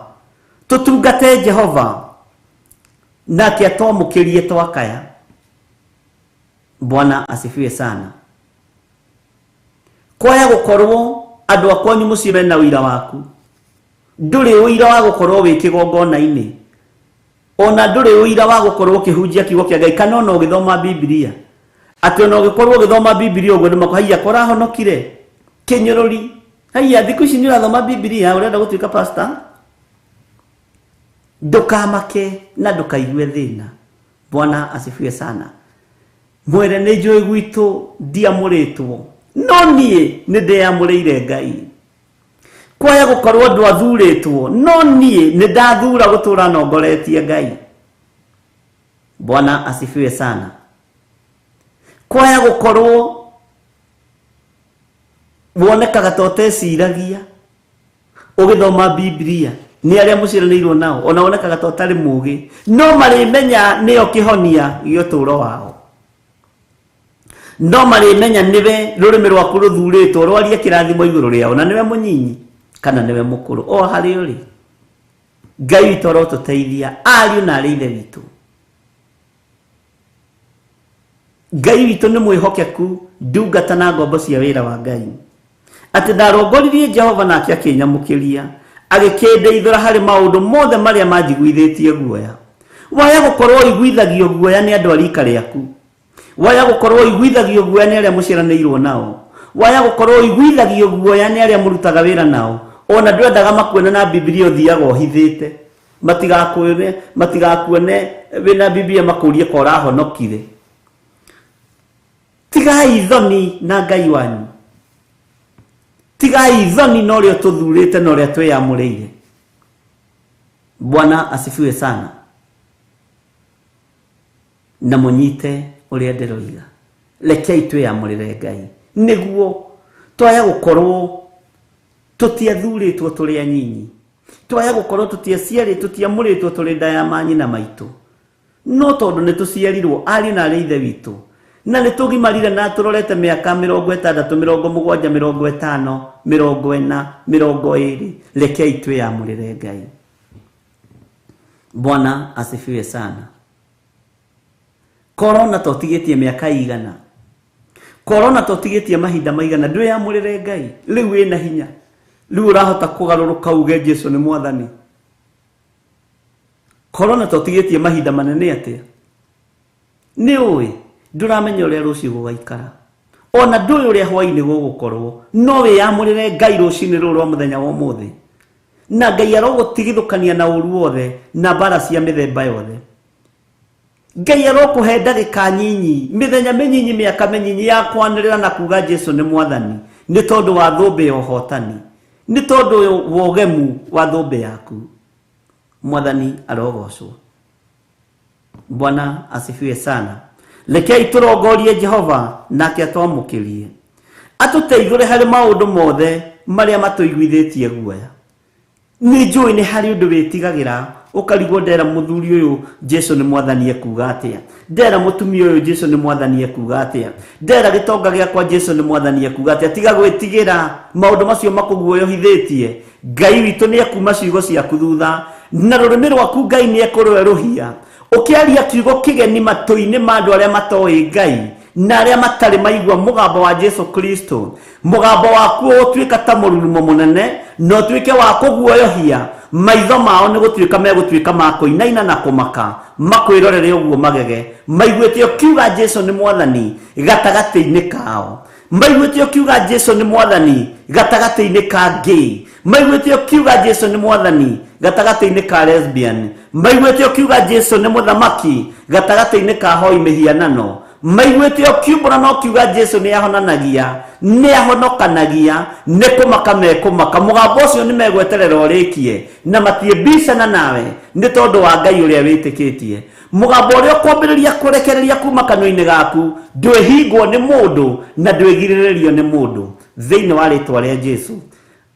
tũtungate Jehova, nake atwamũkĩrie twakaya. Bwana asifiwe sana. Kwaya gũkorwo andũ a kwanyu mũciĩ mena ũira waku, ndũrĩ ũira wa gũkorwo wĩ kĩgongona-inĩ, ona ndũrĩ ũira wa gũkorwo ũkĩhunjia kiugo kĩa Ngai, kana ona ũgĩthoma Bibilia. Atĩ ona ũgĩkorwo ũgĩthoma Bibilia ũguo nĩ makũhaiya kũrahonokire kĩnyũrũri. Haiya, thikũ ici nĩ ũrathoma Bibilia, ũrenda gũtuĩka pastor? Ndũkamake na ndũkaigue thĩna. Bwana asifiwe sana. Mwĩre nĩ njũĩ gwitũ ndiamũrĩtwo, no niĩ nĩ ndĩyamũrĩire Ngai. Kwaya gũkorwo ndwathurĩtwo, no niĩ nĩ ndathura gũtũra nongoretie Ngai. Bwana asifiwe sana. Kwaya gũkorwo wonekaga ta ũteciragia ũgĩthoma Bibilia nĩ arĩa mũciaranĩirwo nao, ona wonekaga ta ũtarĩ mũũgĩ, no marĩmenya nĩyo kĩhonia gĩa ũtũũro wao. No marĩmenya nĩwe rũrĩmĩ rwaku rũthurĩtwo rwarie kĩrathimo igũrũ rĩao, na nĩwe mũnyinyi kana nĩwe mũkũrũ, o harĩa ũrĩ. Ngai witũ arotũteithia, ariũ na arĩ ithe witũ. Ngai witũ nĩ mwĩhokeku, ndungata na ngombo cia wĩra wa Ngai. Atĩ ndarongoririe Jehova nake akĩnyamũkĩria, agĩkĩndeithũra harĩ maũndũ mothe marĩa manjiguithĩtie guoya. Waya gũkorwo ũiguithagio guoya nĩ andũ a rika rĩaku. Waya gũkorwo ũiguithagio guoya nĩ arĩa mũciaranĩirwo nao. Waya gũkorwo ũiguithagio guoya nĩ arĩa mũrutaga wĩra nao. Ona ndwendaga makuone na Bibilia ũthiaga ũhithĩte. Matigakuone, matigakuone wĩna Bibilia makũrie ko ũrahonokire. Tigai thoni na Ngai wanyu. Tigai thoni na ũrĩa tũthurĩte na ũrĩa twĩyamũrĩire. Bwana asifiwe sana. Na mũnyite ũrĩa ndĩroiga. Rekei twĩyamũrĩre Ngai. Nĩguo twaya gũkorwo tũtiathurĩtwo tũrĩ anyinyi. Twaya gũkorwo tũtiaciarĩ, tũtiamũrĩtwo tũrĩ nda ya manyina maitũ. No tondũ nĩ tũciarirwo ariũ na arĩ ithe witũ, na nĩ tũgimarire na tũrorete mĩaka mĩrongo ĩtandatũ, mĩrongo mũgwanja, mĩrongo ĩtano, mĩrongo ĩna, mĩrongo ĩrĩ, rekei twĩyamũrĩre Ngai. Bwana asifiwe sana. Korona totigĩtie mĩaka igana, korona totigĩtie mahinda maigana, ndwĩyamũrĩre Ngai. Rĩu wĩna hinya, rĩu ũrahota kũgarũrũka uge Jesu nĩ mwathani. Korona totigĩtie mahinda manene atĩa? Nĩ ũĩ ndũramenya ũrĩa rũciũ gũgaikara, ona ndũĩ ũrĩa hwaĩ-inĩ gũgũkorwo, no wĩyamũrĩre Ngai rũcinĩ rũrũ rwa mũthenya wa ũmũthĩ. Na Ngai arogũtigithũkania na ũru wothe na mbara cia mĩthemba yothe. Ngai arokũhe ndagĩka nyinyi, mĩthenya mĩnyinyi, mĩaka mĩnyinyi ya kwanĩrĩra na kuga Jesu nĩ mwathani, nĩ tondũ wa thũmbĩ ya ũhotani, nĩ tondũ wa ũgemu wa thũmbĩ yaku. Mwathani arogocwo. Bwana asifiwe sana. Rekei tũrongorie Jehova nake atwamũkĩrie, atũteithũre harĩ maũndũ mothe marĩa matũiguithĩtie guoya. Nĩ njũĩ nĩ harĩ ũndũ wĩtigagĩra, ũkarigwo ndera mũthuri ũyũ Jesu nĩ mwathani ekuga atĩa, ndera mũtumia ũyũ Jesu nĩ mwathani ekuga atĩa, ndera gĩtonga gĩakwa Jesu nĩ mwathani ekuga atĩa. Tiga gwĩtigĩra maũndũ macio makũguoyohithĩtie. Ngai witũ nĩ ekuma ciugo ciaku thutha, na rũrĩmĩ rwaku Ngai nĩ ekũrwerũhia, ũkĩaria kiugo kĩgeni matũ-inĩ ma andũ arĩa matoĩ Ngai na arĩa matarĩ maigua mũgambo wa Jesu Kristo. Mũgambo waku ũgũtuĩka ta mũrurumo mũnene, na ũtuĩke wa kũguoyohia. Maitho mao nĩ gũtuĩka megũtuĩka ma kũinaina na kũmaka, makwĩrorere ũguo magege, maiguĩte ũkiuga Jesu nĩ mwathani gatagatĩ-inĩ kao. Maiguĩte ũkiuga Jesu nĩ mwathani gatagatĩ-inĩ ka gay. Maiguĩte ũkiuga Jesu nĩ mwathani gatagatĩ-inĩ ka lesbian. Maiguĩte ũkiuga Jesu nĩ mũthamaki gatagatĩ-inĩ ka hoi mĩhianano. Maiguĩte ũkiumbũra na ũkiuga Jesu nĩ ahonanagia, nĩ ahonokanagia, nĩ kũmaka mekũmaka. Mũgambo ũcio nĩ megweterera ũrĩkie, na matiĩbicana nawe nĩ tondũ wa Ngai ũrĩa wĩtĩkĩtie. Mũgambo ũrĩa ũkwambĩrĩria kũrekereria kuma kanua-inĩ gaku ndwĩhingwo nĩ mũndũ na ndwĩgirĩrĩrio nĩ mũndũ. Thĩinĩ wa rĩtwa rĩa Jesu,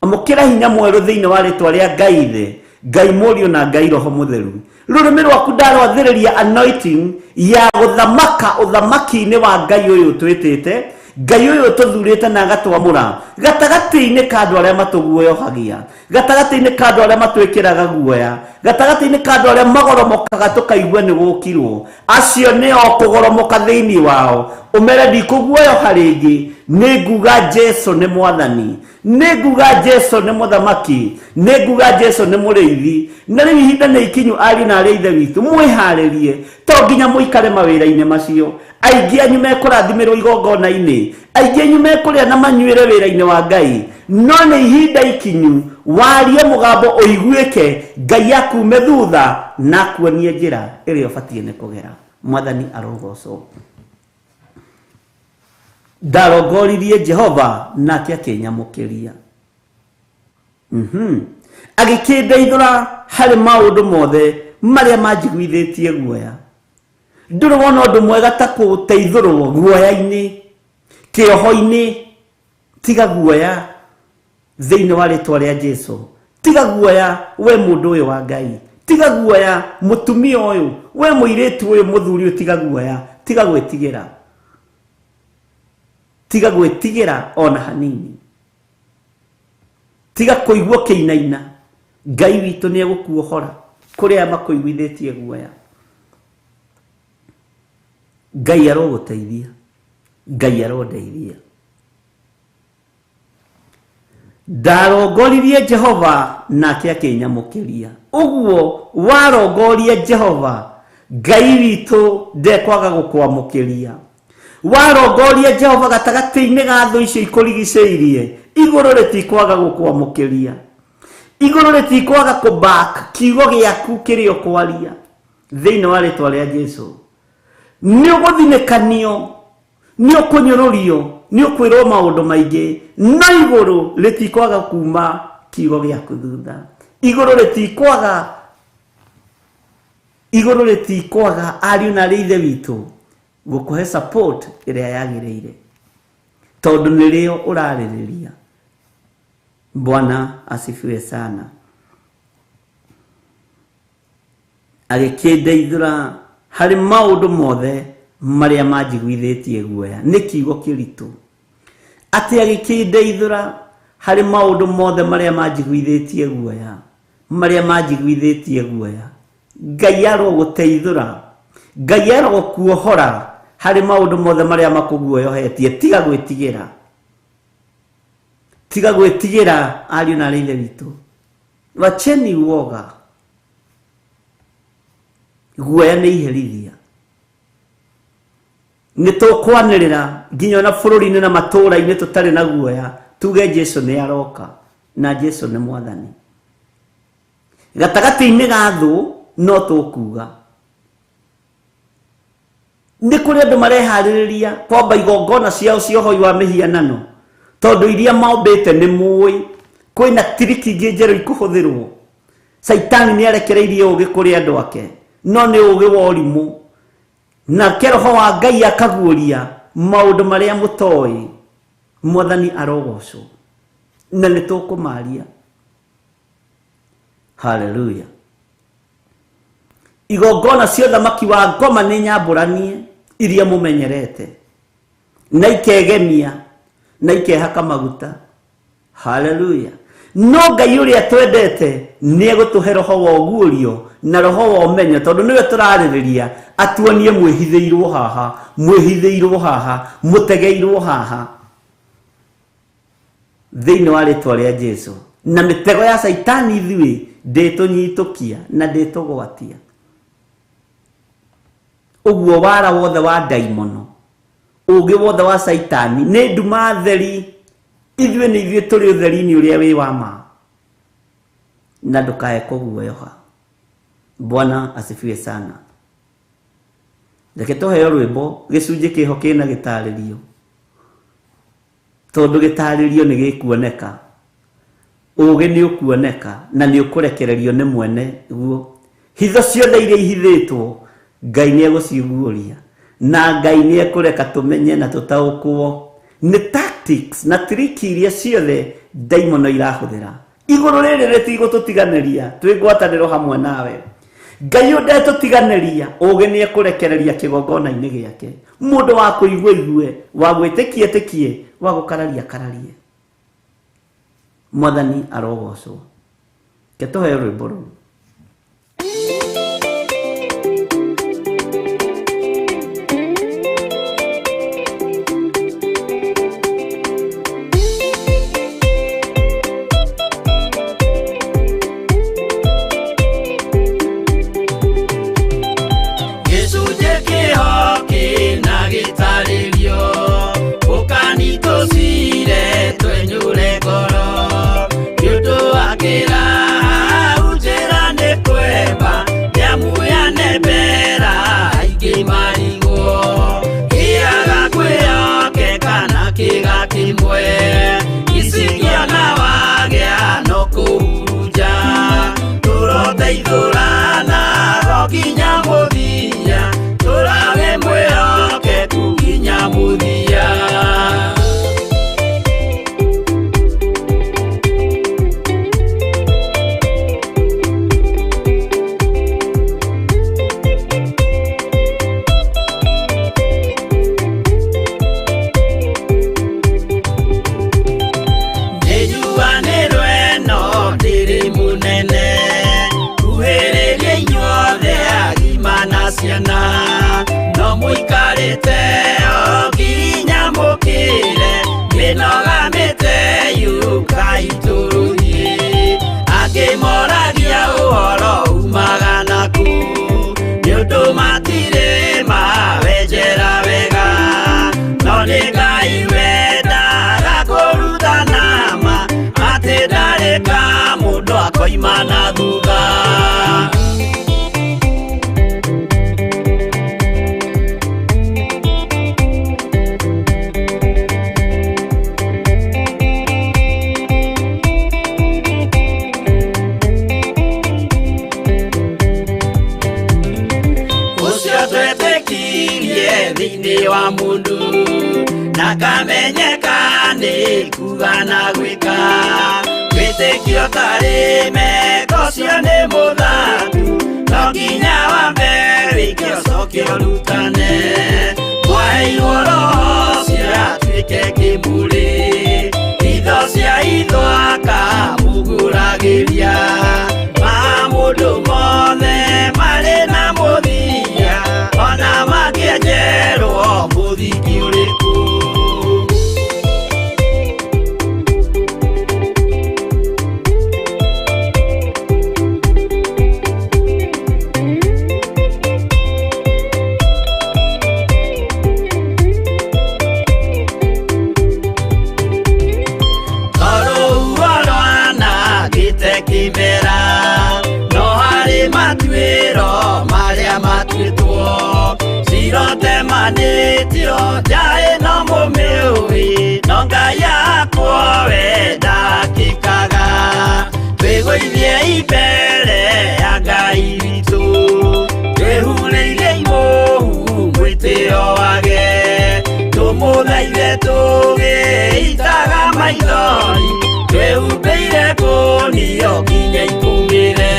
amũkĩra hinya mwerũ thĩinĩ wa rĩtwa rĩa Ngai Ithe, Ngai Mũriũ na Ngai Roho Mũtheru. Rũrĩmĩ rwaku ndarwathĩrĩria anointing ya gũthamaka ũthamaki-inĩ wa Ngai ũyũ ũtwĩtĩte, Ngai ũyũ ũtũthurĩte na agatwamũra gatagatĩ-inĩ ka andũ arĩa matũguoyohagia, gatagatĩ-inĩ ka andũ arĩa matwĩkĩraga guoya, gatagatĩ-inĩ ka andũ arĩa magoromokaga tũkaigua nĩ gũkirwo. Acio nĩo kũgoromoka thĩinĩ wao, ũmere ndikũguoyoha rĩngĩ, nĩ nguga Jesu nĩ Mwathani, nĩ nguga Jesu nĩ Mũthamaki, nĩ nguga Jesu nĩ Mũrĩithi. Na rĩu ihinda nĩ ikinyu, ariũ na arĩ a Ithe witũ, mwĩharĩrie, to nginya mũikare mawĩra-inĩ macio. Aingĩ anyu mekũrathimĩrwo igongona-inĩ, aingĩ anyu mekũrĩa na manyuĩre wĩra-inĩ wa Ngai, no nĩ ihinda ikinyu warie mũgambo ũiguĩke, Ngai akume thutha na akuonie njĩra ĩrĩa ũbatiĩ nĩ kũgera. Mwathani arogocwo. Ndarongoririe Jehova nake akĩnyamũkĩria. Agĩkĩndeithũra harĩ maũndũ mothe marĩa manjiguithĩtie guoya. Ndũrĩ wona ũndũ mwega ta gũteithũrwo guoya-inĩ, kĩoho-inĩ. Tiga guoya thĩinĩ wa rĩtwa rĩa Jesu. Tiga guoya we mũndũ ũyũ wa Ngai, tiga guoya mũtumia ũyũ, we mũirĩtu ũyũ, mũthuri ũyũ, tiga guoya, tiga gwĩtigĩra, tiga gwĩtigĩra ona hanini, tiga kũigua ũkĩinaina. Ngai witũ nĩ egũkuohora kũrĩ aya makũiguithĩtie guoya. Ngai arogũteithia, Ngai arondeithia. Ndarongoririe Jehova nake akĩnyamũkĩria. Ũguo warongoria Jehova Ngai witũ ndekwaga gũkwamũkĩria. Warongoria Jehova gatagatĩ-inĩ ga thũ icio ikũrigicĩirie, igũrũ rĩtikwaga gũkwamũkĩria, igũrũ rĩtikwaga kũback kiugo gĩaku kĩrĩa ũkwaria thĩinĩ wa rĩtwa rĩa Jesu. Nĩ ũgũthinĩkanio, nĩ ũkũnyũrũrio, nĩ ũkwĩrwo maũndũ maingĩ, no igũrũ rĩtikwaga kuma kiugo gĩaku thutha. Igũrũ rĩtikwaga, igũrũ rĩtikwaga ariũ na arĩ ithe witũ gũkũhe support ĩrĩa yagĩrĩire, tondũ nĩrĩo ũrarĩrĩria. Bwana asifiwe sana. Agĩkĩndeithũra harĩ maũndũ mothe marĩa manjiguithĩtie guoya. Nĩ kiugo kĩritũ atĩ agĩkĩndeithũra harĩ maũndũ mothe marĩa manjiguithĩtie guoya, marĩa manjiguithĩtie guoya. Ngai arogũteithũra, Ngai arokuohora harĩ maũndũ mothe marĩa makũguoyohetie. Tiga gwĩtigĩra, tiga gwĩtigĩra ariũ na arĩ ithe witũ. Wacheni uoga, guoya nĩ iherithia. Nĩ tũkwanĩrĩra nginya ona bũrũri-inĩ na matũũra-inĩ tũtarĩ na guoya, tuge Jesu nĩ aroka na Jesu nĩ Mwathani. Gatagatĩ-inĩ ga thũ no tũkuga nĩ kũrĩ andũ mareharĩrĩria kwamba igongona ciao cia ũhoi wa mĩhianano, tondũ iria mombĩte nĩ mũĩ kwĩna tiriki ingĩ njerũ ikũhũthĩrwo. Caitani nĩ arekereirie ũgĩ kũrĩ andũ ake, no nĩ ũgĩ wa ũrimũ. Nake Roho wa Ngai akaguũria maũndũ marĩa mũtoĩ. Mwathani arogocwo, na nĩ tũkũmaria. Haleluya. Igongona cia ũthamaki wa ngoma nĩ nyambũranie iria mũmenyerete, na ikegemia na ikehaka maguta. Haleluya. No Ngai ũrĩa twendete nĩ egũtũhe roho wa ũguũrio na roho wa ũmenyo, tondũ nĩwe tũrarĩrĩria, atuonie mwĩhithĩirwo haha, mwĩhithĩirwo haha, mũtegeirwo haha, thĩinĩ wa rĩtwa rĩa Jesu. Na mĩtego ya Caitani ithuĩ ndĩtũnyitũkia na ndĩtũgwatia. Ũguo wara wothe wa ndaimono, ũũgĩ wothe wa Caitani nĩ nduma theri. Ithuĩ nĩ ithuĩ tũrĩ ũtheri-inĩ ũrĩa wĩ wa ma, na ndũkae kũguoyoha. Bwana asifiwe sana. Reke tũheo rwĩmbo, gĩcunjĩ kĩho kĩna gĩtarĩrio, tondũ gĩtarĩrio nĩ gĩkuoneka, ũũgĩ nĩ ũkuoneka na nĩ ũkũrekererio nĩ mwene guo. Hitho ciothe iria ihithĩtwo Ngai nĩ egũciguũria na Ngai nĩ ekũreka tũmenye na tũtaũkwo nĩ tactics na triki iria ciothe ndaimono irahũthĩra. Igũrũ rĩrĩ rĩtigũtũtiganĩria, twĩ ngwatanĩro hamwe nawe. Ngai ũyũ ndetũtiganĩria, ũgĩ nĩ ekũrekereria kĩgongona-inĩ gĩake. Mũndũ wa kũigua igue, wa gwĩtĩkia ĩtĩkie, wa gũkararia kararie. Mwathani arogocwo. Reke tũheo rwĩmbo rũu. Gĩcunjĩ kĩho kĩna gĩtarĩrio, ũkanitũcire twenyũre ngoro. Nĩ ũndũ wa kĩraha njĩra nĩ kwemba, nĩamu yanembera aingĩ marigwo. Kĩaga kwĩhokeka na kĩga kĩmwe, icikĩona wagĩa no kũhurunja. Tũroteithũrana ro nginya mũthia, tũrage mwĩhokeku nginya mũthia. Nĩnjuanĩrwo ĩno ndĩrĩ mũnene, kuhĩrĩria inyuothe agima na ciana, no mũikarĩte o nginya mũkĩre, mĩnoga mĩte yũkai tũrũthiĩ. Angĩ moragia ũhoro umaga nakũ, nĩ ũndũ matirĩ mawenjera wega, no nĩ Ngai wendaga kũrutana ma, atĩ ndarĩ ka mũndũ akoima na thutha. Ũcio twetĩkirie thĩinĩ wa mũndũ, na kamenyeka nĩ kuga na gwĩka. Wĩtĩkio tarĩ meko ũcio nĩ mũthaku, no nginya wambe wĩke ũcoke ũrutane. Mwaheirwo roho ũcio atuĩke kĩmũrĩ, itho cia itho akamũgũragĩria. Maũndũ mothe marĩ na mũthia, ona mangĩenjerwo mũthingi ũrĩkũ. Tondũ rwanangĩte kĩmera, no harĩ matuĩro marĩa matuĩtwo. Cirotemanĩtio njaĩ no mũmĩũĩ, no Ngai yakwo we ndakĩkaga. Twĩgũithie mbere ya Ngai witũ, twĩhurĩire imũhu mwĩtĩo wage. Tũmũthaithe tũgĩitaga maithori, twĩhumbĩire kũnio nginya ikũmĩre.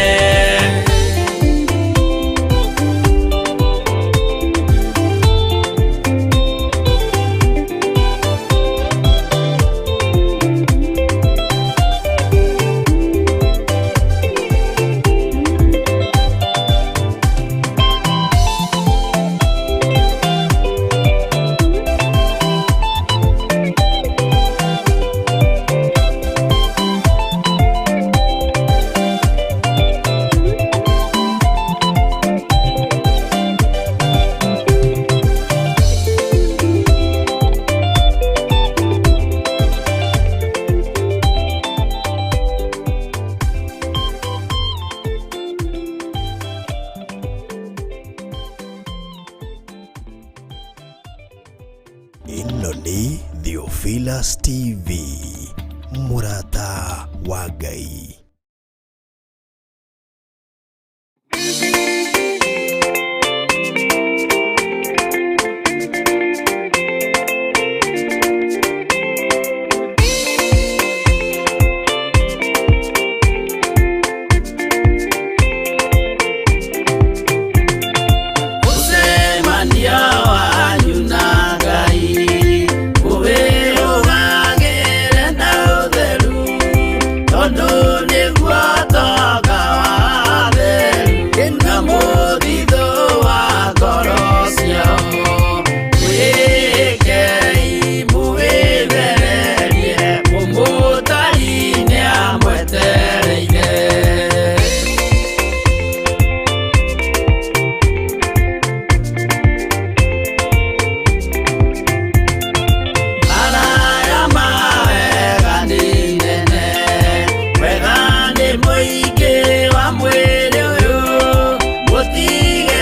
Ĩno nĩ Theophilus TV, mũrata wa Ngai. Mũthithũ wa ngoro ciao. Mwĩkei mũwĩthererie, mũmũtari nĩamwetereire. Maraya mawega nĩ nene, wega nĩ mũingĩ wa mwĩrĩ ũyũ, mũtige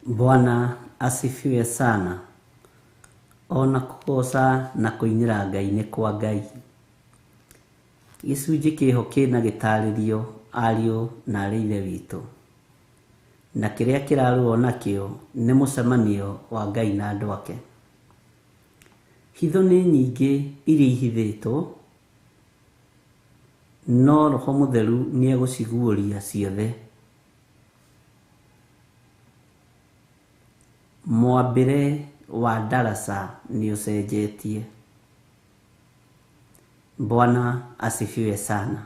Bwana asifiwe sana. Ona kũgoca na kũinĩra Ngai nĩ kwa Ngai. Gĩcunjĩ kĩho kĩna gĩtarĩrio ariũ na arĩ ithe witũ. Na kĩrĩa kĩrarũo nakĩo nĩ mũcemanio wa Ngai na andũ ake. Hitho nĩ nyingĩ iria ihithĩtwo, no Roho Mũtheru nĩegũciguũria ciothe. Mwambĩre wa ndaraca nĩũcenjetie. Bwana asifiwe sana.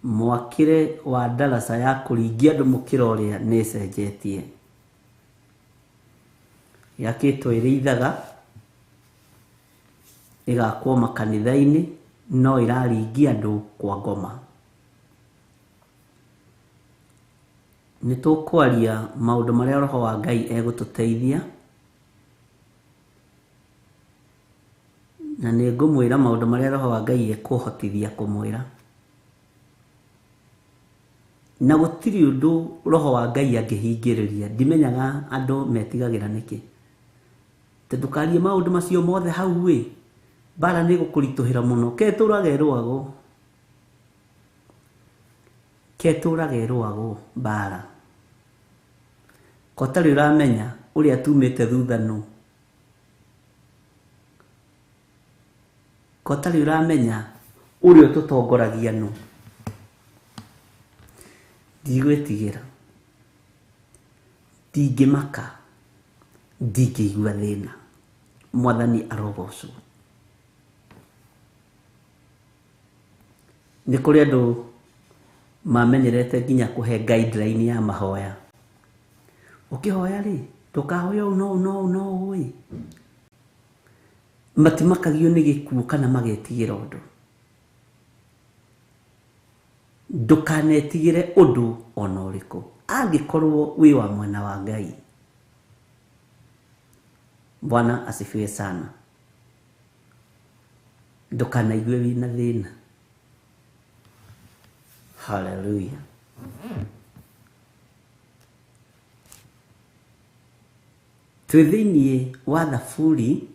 Mwakĩre wa ndaraca ya kũringia andũ mũkĩra ũrĩa nĩĩcenjetie. Yakĩtwo ĩrĩ ithaga, ĩgakwo makanitha-inĩ, no ĩraringia andũ kwa ngoma. Nĩ tũkwaria maũndũ marĩa Roho wa Ngai egũtũteithia, na nĩ ngũmwĩra maũndũ marĩa Roho wa Ngai ekũhotithia kũmwĩra. Na gũtirĩ ũndũ Roho wa Ngai angĩhingĩrĩria. Ndimenyaga andũ metigagĩra nĩkĩ. Te ndũkarie maũndũ macio mothe hau ĩ, mbara nĩ ĩgũkũritũhĩra mũno. Ketũraga ĩrũagwo. Ketũraga ĩrũagwo mbara. Ko ũtarĩ ũramenya ũrĩa tumĩte thutha nũ. Ko ũtarĩ ũramenya ũrĩa ũtũtongoragia nũ. Ndigwĩtigĩra, ndingĩmaka, ndingĩigua thĩna. Mwathani arogocwo. Nĩ kũrĩ andũ mamenyerete nginya kũhe guideline ya mahoya. Ũkĩhoya rĩ, ndũkahoye ũũ no ũũ no ũũ no ũũ ĩ. Matimakagio nĩ gĩkuũ kana magetigĩra ũndũ. Ndũkanetigĩre ũndũ ona ũrĩkũ angĩkorwo wĩ wa mwena wa Ngai. Bwana asifiwe sana. Ndũkanaigue wĩna thĩna. Haleluya. Twĩ thĩiniĩ wa Thaburi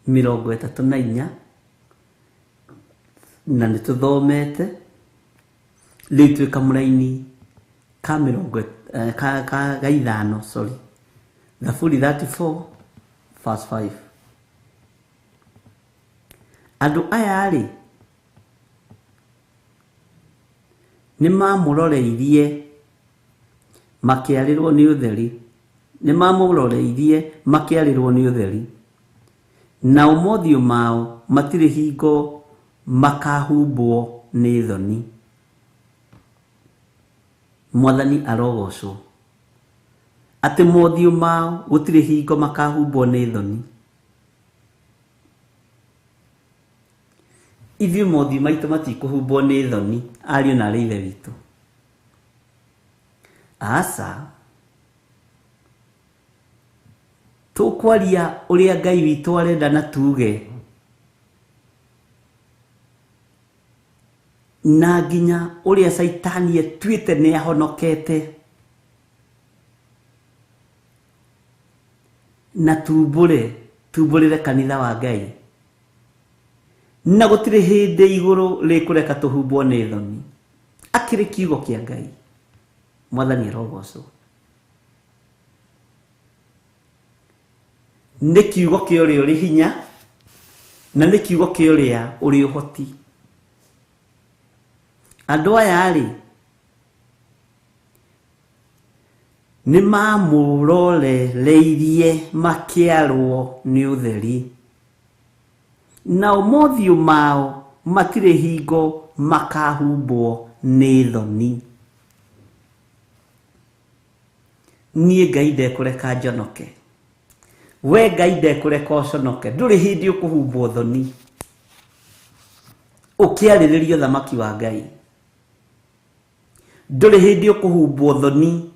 34 na nĩ tũthomete rĩu twĩ kamũraini ka mĩrongo ka ga ithano, sorry, Thaburi 34 verse 5. Andũ aya rĩ nĩ mamũroreirie makĩarĩrwo nĩ ũtheri, nĩ mamũroreirie makĩarĩrwo nĩ ũtheri, nao mothiũ mao matirĩ hingo makahumbwo nĩ thoni. Mwathani arogocwo. Atĩ mothiũ mao gũtirĩ hingo makahumbwo nĩ thoni. Ithuĩ mothiũ maitũ matikũhumbwo nĩ thoni, ariũ na arĩ ithe witũ. Aca, tũkwaria ũrĩa Ngai witũ arenda na tuge, na nginya ũrĩa Caitani etuĩte nĩ ahonokete, na tumbũre, tumbũrĩre kanitha wa Ngai. Na gũtirĩ hĩndĩ igũrũ rĩkũreka tũhumbwo nĩ thoni. Akĩrĩ kiugo kĩa Ngai. Mwathani arogocwo. Nĩ kiugo kĩa ũrĩa ũrĩ hinya, na nĩ kiugo kĩa ũrĩa ũrĩ ũhoti. Andũ aya rĩ, nĩ mamũrorereirie makĩarwo nĩ ũtheri, nao mothiũ mao matirĩ hingo makahumbwo nĩ thoni. Niĩ Ngai ndekũreka njonoke. We Ngai ndekũreka ũconoke. Ndũrĩ hĩndĩ ũkũhumbwo thoni ũkĩarĩrĩria ũthamaki wa Ngai. Ndũrĩ hĩndĩ ũkũhumbwo thoni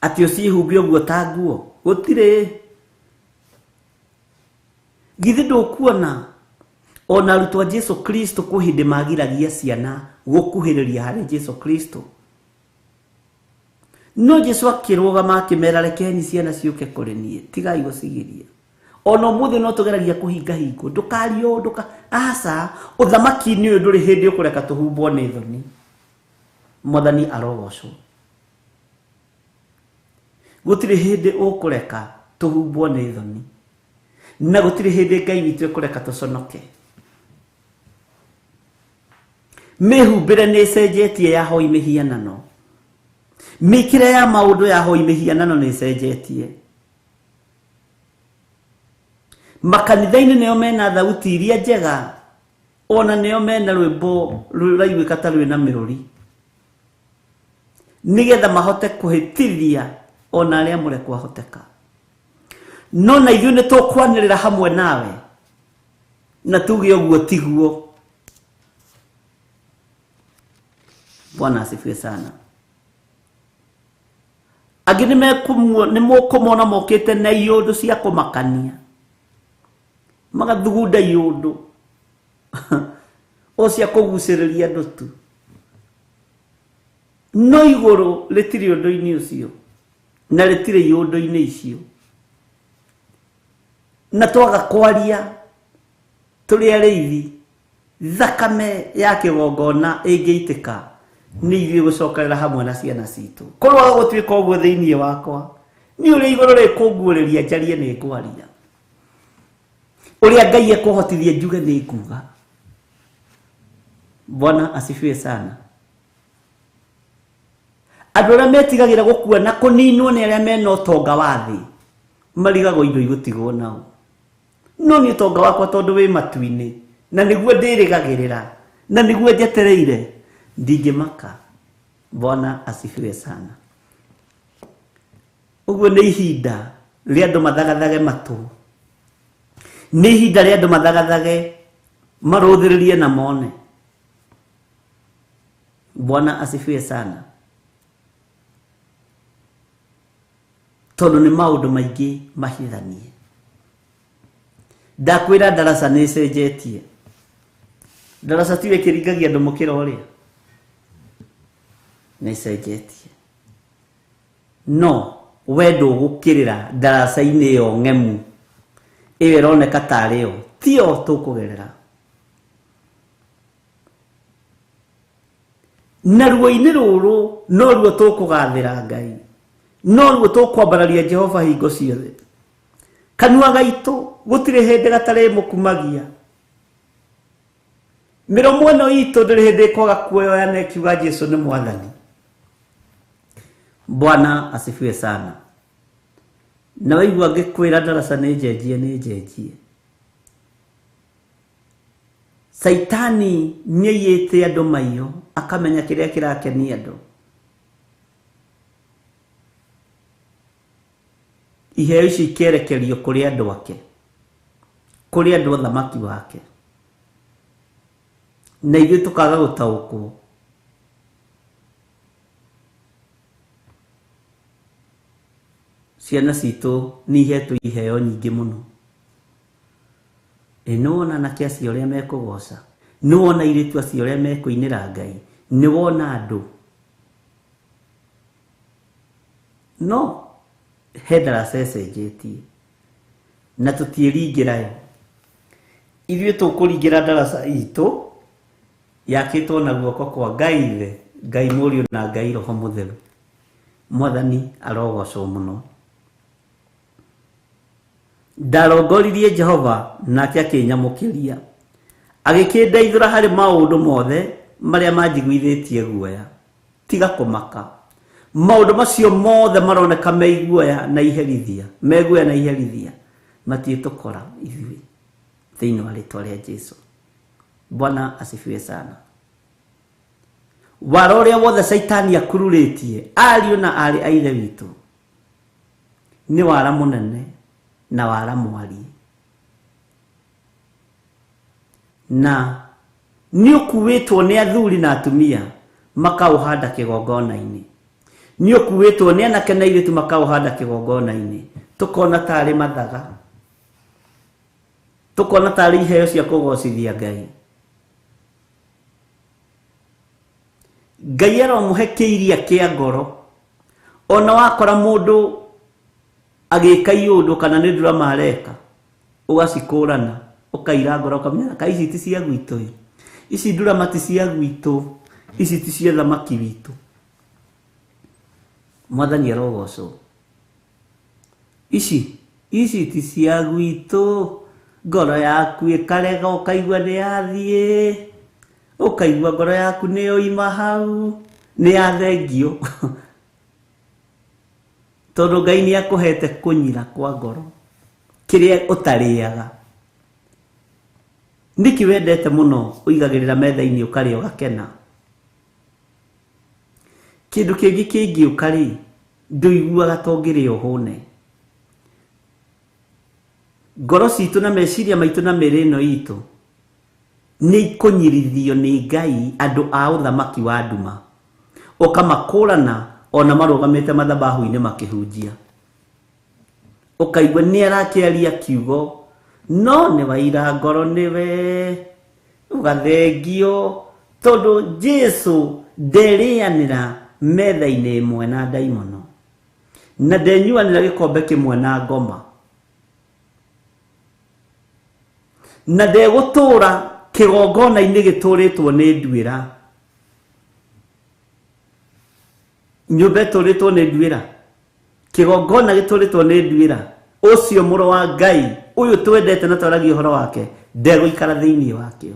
atĩ ũciĩhumbe ũguo ta nguo. Gũtirĩ. Githĩ ndũkuona ona arutwo a Jesu Kristo kwĩ hĩndĩ magiragia ciana gũkuhĩrĩria harĩ Jesu Kristo. No Jesu akĩrũgama akĩmera, rekeni ciana ciũke kũrĩ niĩ, tigai gũcigiria. Ona ũmũthĩ no tũgeragia kũhinga hingo, ndũkarie ũũ, ndũka aca. Ũthamaki-inĩ ũyũ ndũrĩ hĩndĩ ũkũreka tũhumbwo nĩ thoni. Mwathani arogocwo. Gũtirĩ hĩndĩ ũkũreka tũhumbwo nĩ thoni, na gũtirĩ hĩndĩ Ngai witũ ĩkũreka tũconoke. Mĩhumbĩre nĩ ĩcenjetie ya hoi mĩhianano, mĩkĩre ya maũndũ ya hoi mĩhianano nĩ ĩcenjetie. Makanitha-inĩ nĩo mena thauti iria njega, ona nĩo mena rwĩmbo rũraiguĩka ta rwĩna mĩrũri, nĩgetha mahote kũhĩtithia ona arĩa mũre kwahoteka. No na ithuĩ nĩ tũkwanĩrĩra hamwe nawe na tuge ũguo tiguo. Bwana asifiwe sana. Angĩ nĩ mũkũmona mokĩte na iũndũ cia kũmakania, magathugunda iũndũ o cia kũgucĩrĩria andũ tu, no igũrũ rĩtirĩ ũndũ-inĩ ũcio na rĩtirĩ iũndũ-inĩ icio. Na twaga kwaria tũrĩ arĩithi, thakame ya kĩgongona ĩngĩitĩka nĩ ithuĩ gũcokerera hamwe na ciana citũ. Korwo gũtuĩka ũguo thĩinĩ wakwa, nĩ ũrĩa igũrũ rĩkũnguũrĩria njarie nĩ ngwaria, ũrĩa Ngai ekũhotithia njuge nĩ nguga. Bwana asifiwe sana. Andũ arĩa metigagĩra gũkua na kũninwo nĩ arĩa mena ũtonga wa thĩ, marigagwo indo igũtigwo nao. No nĩ ũtonga wakwa tondũ wĩ matu-inĩ, na nĩguo ndĩrĩgagĩrĩra, na nĩguo njetereire, ndingĩmaka. Bwana asifiwe sana. Ũguo nĩ ihinda rĩa andũ mathagathage matũ, nĩ ihinda rĩa andũ mathagathage marũthĩrĩrie na mone. Bwana asifiwe sana. Tondũ nĩ maũndũ maingĩ mahithanie. Ndakwĩra ndaraca nĩ ĩcenjetie. Ndaraca tiwe ĩkĩringagia andũ mũkĩra ũrĩa, nĩ ĩcenjetie. No we ndũgũkĩrĩra ndaraca-inĩ ĩyo ng'emu, ĩyo ĩroneka tarĩ yo, tiyo tũkũgerera. Na ruo-inĩ rũrũ noruo tũkũgathĩra Ngai, noruo tũkwambararia Jehova hingo ciothe. Kanua gaitũ gũtirĩ hĩndĩ gatarĩmũkumagia, mĩromo ĩno itũ ndĩrĩ hĩndĩ ĩkwaga kuoya na ĩkiuga Jesu nĩ Mwathani. Bwana asifiwe sana. Na waigua ngĩkwĩra ndaraca nĩ njenjie, nĩ njenjie. Caitani nĩaiyĩte andũ maiyo, akamenya kĩrĩa kĩrakenia andũ. Iheo icio ikerekerio kũrĩ andũ ake, kũrĩ andũ athamaki wake, na ithuĩ tũkaga gũtaũkwo. Ciana citũ nĩ ihetwo iheo nyingĩ mũno. Ĩ nĩwona anake acio ũrĩa mekũgoca, nĩwona airĩtu acio ũrĩa mekũinĩra Ngai, nĩwona andũ. No he ndaraca ĩcenjetie na tũtiĩringĩra yo. Ithuĩ tũkũringĩra ndaraca itũ yakĩtwo na guoko kwa Ngai Ithe, Ngai Mũriũ na Ngai Roho Mũtheru. Mwathani arogocwo mũno. Ndarongoririe Jehova nake akĩnyamũkĩria, agĩkĩndeithũra harĩ maũndũ mothe marĩa manjiguithĩtie guoya. Tiga kũmaka, maũndũ macio mothe maroneka me iguoya na iherithia, me guoya na iherithia, matiĩtũkora ithuĩ thĩinĩ wa rĩtwa rĩa Jesu. Bwana asifiwe sana. Wara ũrĩa wothe Caitani akururĩtie ariũ na aarĩ a Ithe witũ nĩ wara mũnene na wara mwariĩ, na nĩ ũkuĩtwo nĩ athuri na atumia makaũhanda kĩgongona-inĩ, nĩ ũkuĩtwo nĩ anake na airĩtu makaũhanda kĩgongona-inĩ, tũkona tarĩ mathaga, tũkona tarĩ iheo cia kũgocithia Ngai. Ngai aromũhe kĩiria kĩa ngoro, Ona wakora mũndũ agĩka iũndũ kana nĩ ndurama areka, ũgacikũrana, ũkaira ngoro ũkamenya ka ici ti cia gwitũ ĩ. Ici ndurama ti cia gwitũ, ici ti cia thamaki witũ. Mwathani arogocwo. Ici ici ti cia gwitũ, ngoro yaku ĩkarega ũkaigua nĩ yathiĩ, ũkaigua ngoro yaku nĩ yoima hau, nĩ yathengio. Tondũ Ngai nĩ akũhete kũnyira kwa ngoro kĩrĩa ũtarĩaga. Nĩkĩ wendete mũno ũigagĩrĩra metha-inĩ ũkarĩa ũgakena? Kĩndũ kĩngĩ kĩngĩũka rĩ, ndũiguaga ta ũngĩrĩa ũhũne. Ngoro citũ na meciria maitũ na mĩĩrĩ ĩno itũ nĩ ikũnyirithio nĩ Ngai andũ a ũthamaki wa nduma, ũkamakũrana ona marũgamĩte mathabahu-inĩ makĩhunjia, ũkaigua nĩ arakĩaria kiugo no nĩ waira ngoro nĩwe, ũgathengio tondũ Jesu nderĩanĩra metha-inĩ ĩmwe na ndaimono na ndenyuanĩra gĩkombe kĩmwe na ngoma na ndegũtũra kĩgongona-inĩ gĩtũrĩtwo nĩ nduĩra. Nyũmba ĩtũrĩtwo nĩ nduĩra, kĩgongona gĩtũrĩtwo nĩ nduĩra, ũcio mũrũ wa Ngai ũyũ twendete na twaragia ũhoro wake ndegũikara thĩinĩ wakĩo.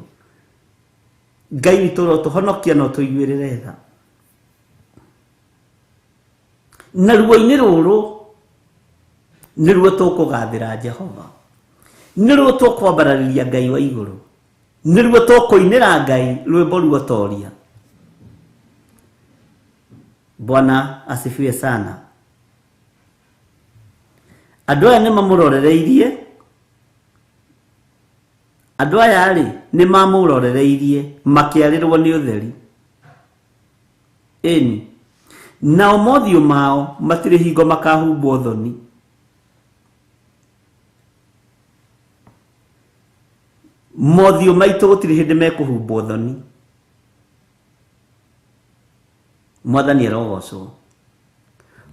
Ngai witũ ũrotũhonokia na ũtũiguĩrĩre tha. Na ruo-inĩ rũrũ nĩruo tũkũgathĩra Jehova, nĩruo tũkwambararĩria Ngai wa igũrũ, nĩruo tũkũinĩra Ngai rwĩmbo ruotoria. Bwana asifiwe sana. Andũ aya nĩ mamũrorereirie, andũ aya rĩ nĩ mamũrorereirie makĩarĩrwo nĩ ũtheri. Ĩni, nao mothiũ mao matirĩ hingo makahumbwo thoni. Mothiũ maitũ gũtirĩ hĩndĩ mekũhumbwo thoni. Mwathani arogocwo.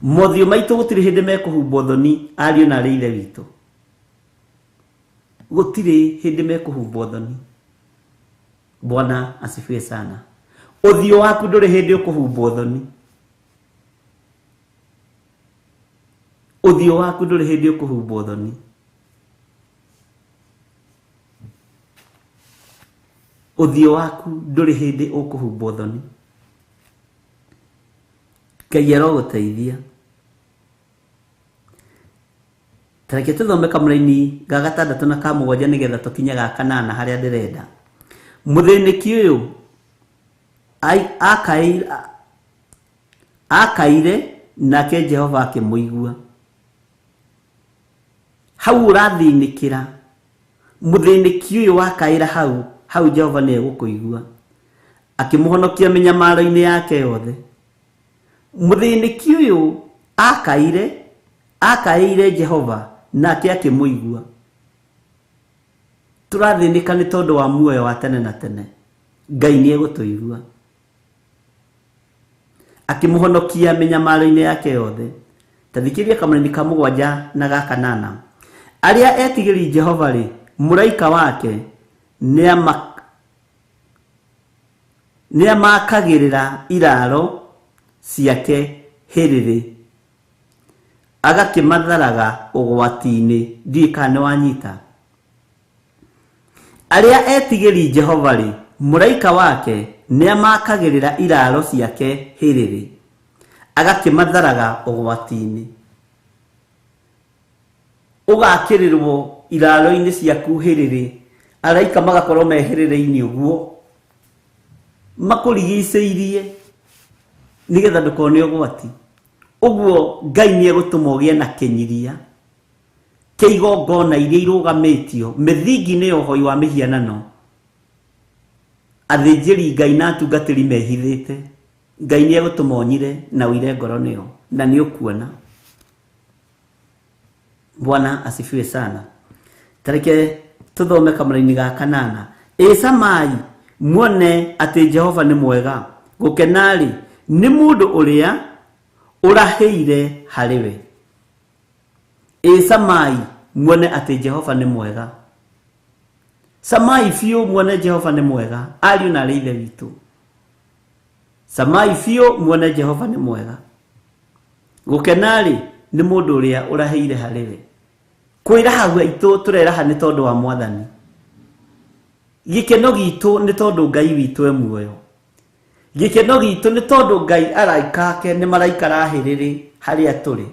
Mothiũ maitũ gũtirĩ hĩndĩ mekũhumbwo thoni, ariũ na arĩ ithe witũ. Gũtirĩ hĩndĩ mekũhumbwo thoni. Bwana asifiwe sana. Ũthiũ waku ndũrĩ hĩndĩ ũkũhumbwo thoni. Ũthiũ waku ndũrĩ hĩndĩ ũkũhumbwo thoni. Ũthiũ waku ndũrĩ hĩndĩ ũkũhumbwo thoni. Ngai arogũteithia. Ta reke tũthome kamũraini ga gatandatũ na ka mũgwanja nĩgetha tũkinye ga kanana harĩa ndĩrenda. Mũthĩnĩki ũyũ akaire nake Jehova akĩmũigua. Hau ũrathĩnĩkĩra, mũthĩnĩki ũyũ wakaĩra hau, hau Jehova nĩ egũkũigua. Akĩmũhonokia mĩnyamaro-inĩ yake yothe. Mũthĩnĩki ũyũ akaĩire Jehova nake akĩmũigua. Tũrathĩnĩka nĩ tondũ wa muoyo wa tene na tene. Ngai nĩ egũtũigua. Akĩmũhonokia mĩnyamaro-inĩ yake yothe. Ta thikĩrĩria kamũraini ka mũgwanja na ga kanana. Arĩa etigĩri Jehova rĩ, mũraika wake nĩamakagĩrĩra iraro ciake hĩrĩrĩ, agakĩmatharaga ũgwati-inĩ. Ndiũĩ kana nĩ wanyita. Arĩa etigĩri Jehova rĩ, mũraika wake nĩamakagĩrĩra iraro ciake hĩrĩrĩ, agakĩmatharaga ũgwati-inĩ. Ũgakĩrĩrwo iraro-inĩ ciaku hĩrĩrĩ, araika magakorwo me hĩrĩrĩ-inĩ ũguo, makũrigicĩirie nĩgetha ndũkone ũgwati. Ũguo Ngai nĩ egũtũma ũgĩe na kĩnyiria kĩa igongona iria irũgamĩtio mĩthingi-inĩ ya ũhoi wa mĩhianano. Athĩnjĩri Ngai na atungatĩri mehithĩte. Ngai nĩ egũtũma ũnyire na ũire ngoro nĩo, na nĩ ũkuona. Bwana asifiwe sana. Ta reke tũthome kamũraini ga kanana. Ĩcamai muone atĩ Jehova nĩ mwega, gũkena-rĩ nĩ mũndũ ũrĩa Ũrahĩire harĩ we. Ĩ camai muone atĩ Jehova nĩ mwega. Camai biũ muone Jehova nĩ mwega, ariũ na arĩ ithe witũ. Camai biũ muone Jehova nĩ mwega. Gũkena-rĩ, nĩ mũndũ ũrĩa ũrahĩire harĩ we. Kwĩraha gwitũ tũreraha nĩ tondũ wa Mwathani. Gĩkeno gitũ nĩ tondũ Ngai witũ e muoyo. Gĩkeno gitũ nĩ tondũ Ngai araika ake nĩ maraikara hĩrĩrĩ harĩa tũrĩ.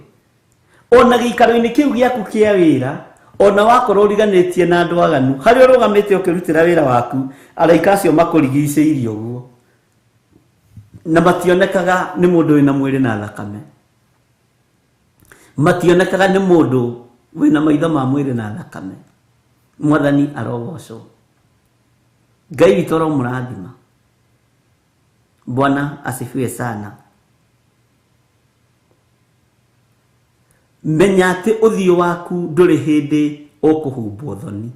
Ona gĩikaro-inĩ kĩu gĩaku kĩa wĩra, ona wakorwo ũriganĩtie na andũ aganu, harĩa ũrũgamĩte ũkĩrutĩra wĩra waku, araika acio makũrigicĩirie ũguo. Na mationekaga nĩ mũndũ wĩna mwĩrĩ na thakame. Mationekaga nĩ mũndũ wĩna maitho ma mwĩrĩ na thakame. Mwathani arogocwo. Ngai witũ aromũrathima. Bwana asifiwe sana. Menya atĩ ũthiũ waku ndũrĩ hĩndĩ ũkũhumbwo thoni.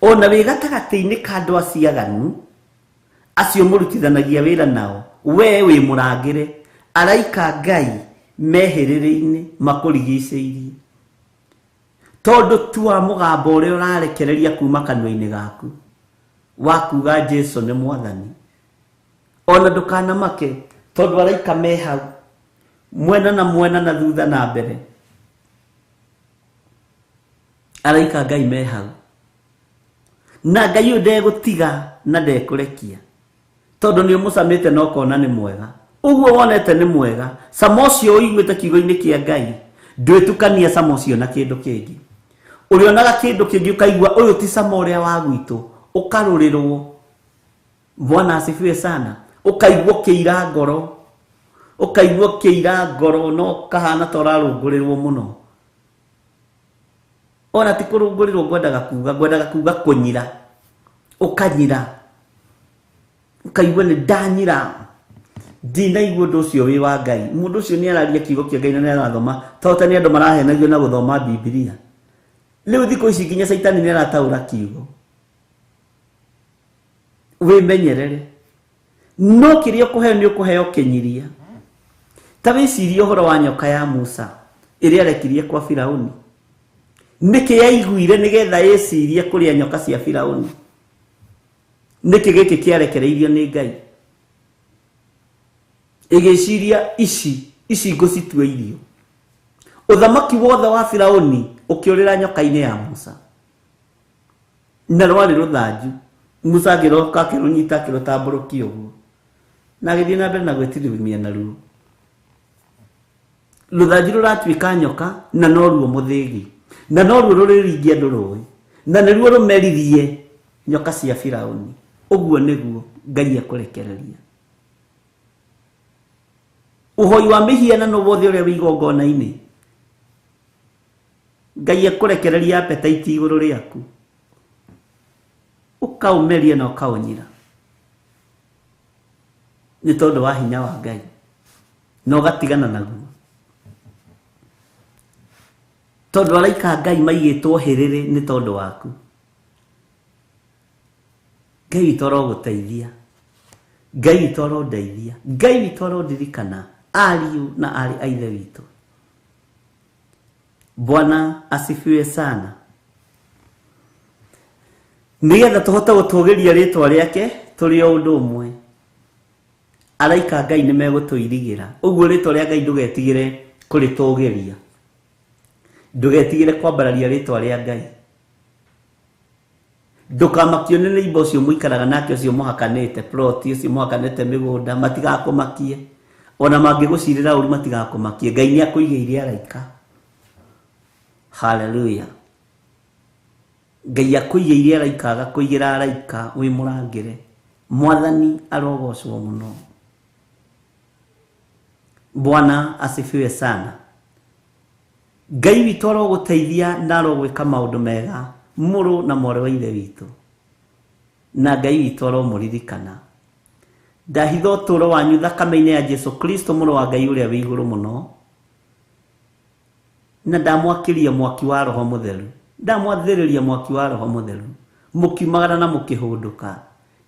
Ona wĩ gatagatĩ-inĩ ka andũ acio aganu, acio mũrutithanagia wĩra nao, we wĩ mũrangĩre, araika Ngai mehĩrĩrĩ-inĩ makũrigicĩirie. Tondũ tu wa mũgambo ũrĩa ũrarekereria kuma kanua-inĩ gaku, wa kuga Jesu nĩ Mwathani. Ona ndũkanamake, tondũ araika me hau, mwena na mwena na thutha na mbere. Araika Ngai me hau. Na Ngai ũyũ ndegũtiga na ndekũrekia. Tondũ nĩ ũmũcamĩte na ũkona nĩ mwega. Ũguo wonete nĩ mwega. Cama ũcio ũiguĩte kiugo-inĩ kĩa Ngai, ndwĩtukania cama ũcio na kĩndũ kĩngĩ. Ũrĩonaga kĩndũ kĩngĩ ũkaigua ũyũ ti cama ũrĩa wa gwitũ, ũkarũrĩrwo. Bwana asifiwe sana. Ũkaigua ũkĩira ngoro. Ũkaigua ũkĩira ngoro no kahana ta ũrarũngũrĩrwo mũno. Ona ti kũrũngũrĩrwo ngwendaga kuga, ngwendaga kuga kũnyira. Ũkanyira. Ũkaigua nĩ ndanyira. Ndinaigua ũndũ ũcio wĩ wa Ngai. Mũndũ ũcio nĩ araria kiugo kĩa Ngai na nĩ arathoma. To ta nĩ andũ marahenagio na gũthoma Bibilia. Rĩu thikũ ici nginya Caitani nĩ arataũra kiugo. Wĩmenyerere. No kĩrĩa ũkũheo nĩ ũkũheo kĩnyiria. Ta wĩcirie ũhoro wa nyoka ya Musa ĩrĩa arekirie kwa Firauni. Nĩkĩ yaiguire nĩgetha ĩcirie kũrĩa nyoka cia Firauni? Nĩkĩ gĩkĩ kĩarekereirio nĩ Ngai? Ĩgĩciria ici, ici ngũcitua irio. Ũthamaki wothe wa Firauni ũkĩũrĩra nyoka-inĩ ya Musa. Na rwarĩ rũthanju. Musa agĩroka akĩrũnyita akĩrũtambũrũkia ũguo. Na agĩthiĩ na mbere na gwĩtirimia naruo. Rũthanju rũratuĩka nyoka na noruo mũthĩgi. Na noruo rũrĩringia andũ rũĩ. Na nĩruo rũmeririe nyoka cia Firauni. Ũguo nĩguo Ngai ekũrekereria. Ũhoi wa mĩhianano wothe ũrĩa wĩ igongona-inĩ, Ngai ekũrekereria appetite igũrũ rĩaku. Ũkaũmeria na ũkaũnyira. Nĩ tondũ wa hinya wa Ngai. Na ũgatigana naguo. Tondũ araika Ngai maigĩtwo hĩrĩrĩ nĩ tondũ waku. Ngai witũ arogũteithia. Ngai witũ arondeithia. Ngai witũ arondirikana ariũ na arĩ a ithe witũ. Bwana asifiwe sana. Nĩgetha tũhote gũtũgĩria rĩtwa rĩake tũrĩ o ũndũ ũmwe. Araika Ngai nĩ megũtũirigĩra. Ũguo rĩtwa rĩa Ngai ndũgetigĩre kũrĩtũgĩria. Ndũgetigĩre kwambararia rĩtwa rĩa Ngai. Ndũkamakio nĩ neighbor ũcio mũikaraga nake ũcio mũhakanĩte plot ũcio mũhakanĩte mĩgũnda, matigakũmakie. Ona mangĩgũcirĩra ũru matigakũmakie. Ngai nĩ akũigĩire araika. Hallelujah. Ngai akũigĩire araika agakũigĩra araika wĩ mũrangĩre. Mwathani arogocwo mũno. Bwana asifiwe sana. Ngai witũ arogũteithia na arogwĩka maũndũ mega mũrũ na mwarĩ wa ithe witũ. Na Ngai witũ aromũririkana. Ndahitha ũtũũro wanyu thakame-inĩ ya Jesu Kristo mũrũ wa Ngai ũrĩa wĩ igũrũ mũno. Na ndamwakĩria mwaki wa Roho Mũtheru. Ndamwathĩrĩria mwaki wa Roho Mũtheru. Mũkiumagara na mũkĩhũndũka.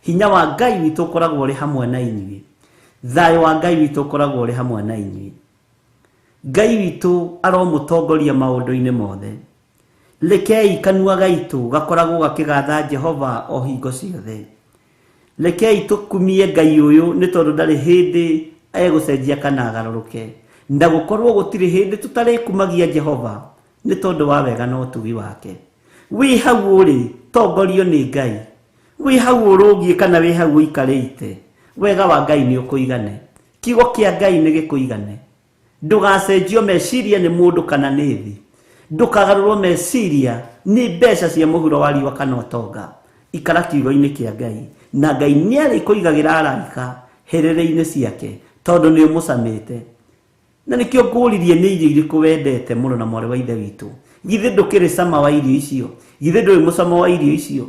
Hinya wa Ngai witũ ũkoragwo ũrĩ hamwe na inyuĩ. Thayũ wa Ngai witũ ũkoragwo ũrĩ hamwe na inyuĩ. Ngai witũ aromũtongoria maũndũ-inĩ mothe. Rekei kanua gaitũ gakoragwo gakĩgatha Jehova o hingo ciothe. Rekei tũkumie Ngai ũyũ nĩ tondũ ndarĩ hĩndĩ egũcenjia kana agarũrũke. Na gũkorwo gũtirĩ hĩndĩ tũtarĩkumagia Jehova nĩ tondũ wa wega na ũtugi wake. Wĩ hau ũrĩ, tongorio nĩ Ngai. Wĩ hau ũrũngiĩ kana wĩ hau ũikarĩte, wega wa Ngai nĩ ũkũigane. Kiugo kĩa Ngai nĩ gĩkũigane. Ndũgacenjio meciria nĩ mũndũ kana nĩ thĩ. Ndũkagarũrwo meciria nĩ mbeca cia mũhuro wa riũa kana ũtonga. Ikara kiugo-inĩ kĩa Ngai, na Ngai nĩ arĩkũigagĩra araika hĩrĩrĩ-inĩ ciake, tondũ nĩ ũmũcamĩte. Na nĩkĩo ngũririe nĩ irio irĩkũ wendete mũno na mwarĩ wa ithe witũ. Githĩ ndũkĩrĩ cama wa irio icio? Githĩ ndũĩ mũcamo wa irio icio?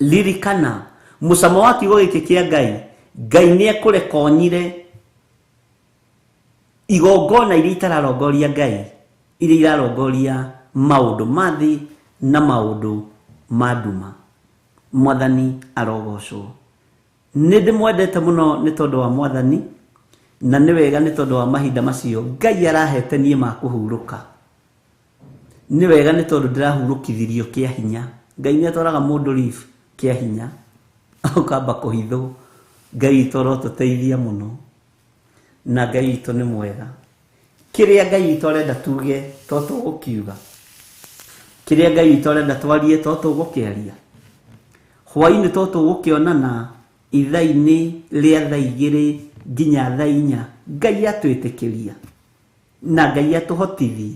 Ririkana, mũcamo wa kiugo gĩkĩ kĩa Ngai, Ngai nĩ ekũreka ũnyire igongona iria itararongoria Ngai, iria irarongoria maũndũ ma thĩ na maũndũ ma nduma. Mwathani arogocwo. Nĩ ndĩmwendete mũno nĩ tondũ wa Mwathani, na nĩ wega nĩ tondũ wa mahinda macio Ngai arahete niĩ ma kũhurũka. Nĩ wega nĩ tondũ ndĩrahurũkithirio kĩa hinya. Ngai nĩ atwaraga mũndũ leave kĩa hinya, ũkamba kũhithwo. Ngai witũ arotũteithia mũno, na Ngai witũ nĩ mwega. Kĩrĩa Ngai witũ arenda tuge to tũgũkiuga, kĩrĩa Ngai witũ arenda twarie to tũgũkĩaria. Hwaĩ-inĩ to tũgũkĩonana ithaa-inĩ rĩa thaa igĩrĩ nginya thaa inya, Ngai atwĩtĩkĩria na Ngai atũhotithie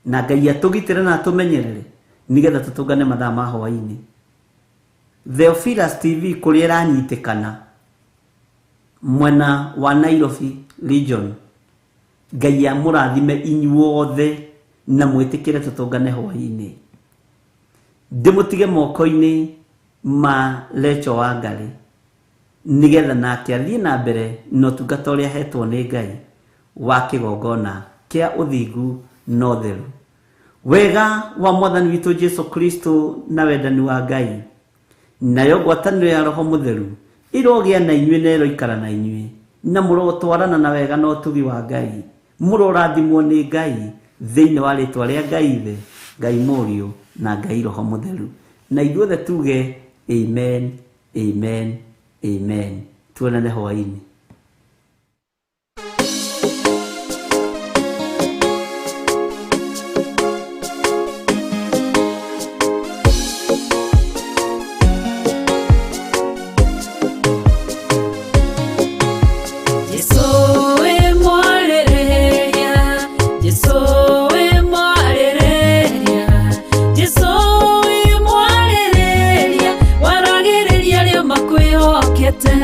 na Ngai atũgitĩre na atũmenyerere nĩgetha tũtũngane mathaa ma hwaĩ-inĩ. Theophilus TV kũrĩa ĩranyitĩkana mwena wa Nairobi region, Ngai amũrathime inyuothe na mwĩtĩkĩre tũtũngane hwaĩ-inĩ. Ndĩmũtige moko-inĩ ma Recho Wangarĩ nĩgetha nake athiĩ na mbere na ũtungata ũrĩa ahetwo nĩ Ngai wa kĩgongona kĩa ũthingu na ũtheru. Wega wa Mwathani witũ Jesu Kristo na wendani wa Ngai nayo ngwatanĩro ya Roho Mũtheru ĩrogĩa na inyuĩ na ĩroikara na inyuĩ, na mũrotwarana na wega na ũtugi wa Ngai. Mũrorathimwo nĩ Ngai thĩinĩ wa rĩtwa rĩa Ngai Ithe, Ngai Mũriũ na Ngai Roho Mũtheru. Na ithuothe tuge amen, amen, amen. Tuonane hwaĩ-inĩ. Jesu we mwarĩrĩria, Jesu we mwarĩrĩria, Jesu we mwarĩrĩria, waragĩrĩria arĩa makwĩhokete.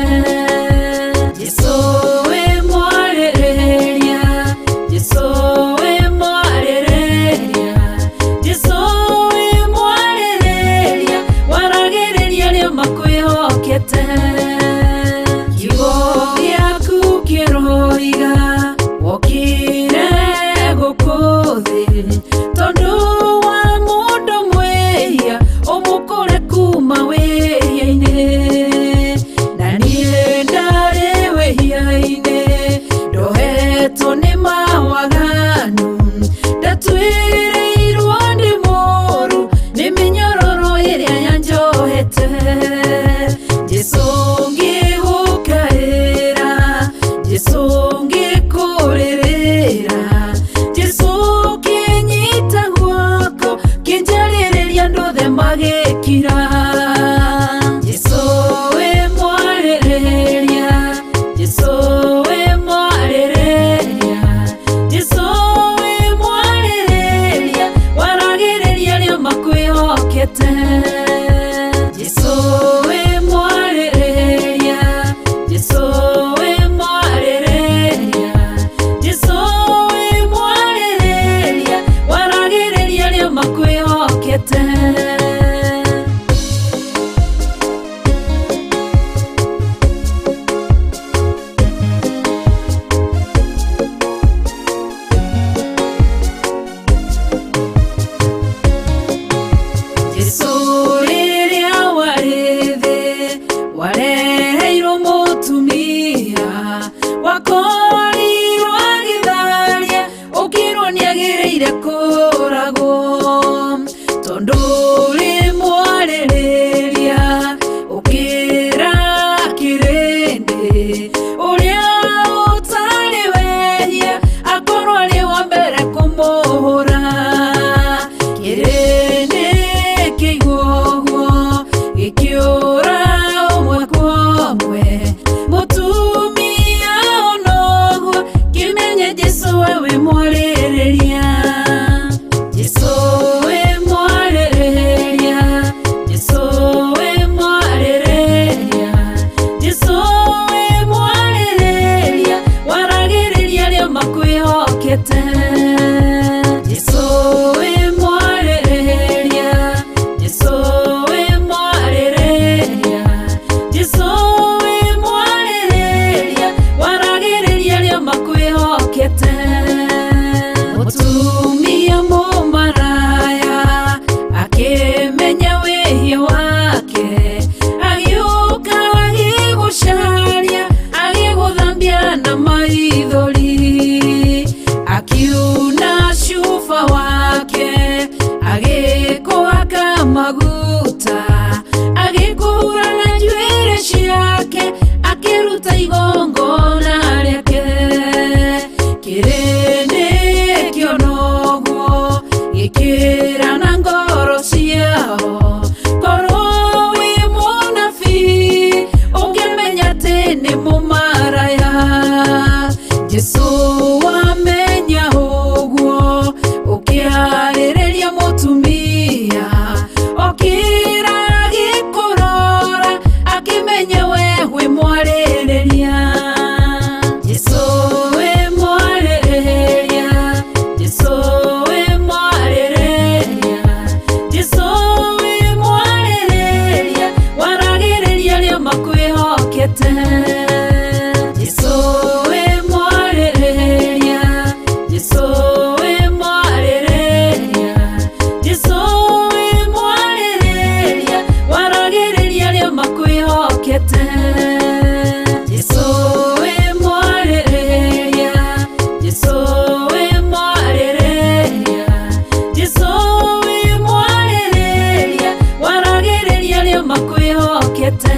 Nĩaigĩte.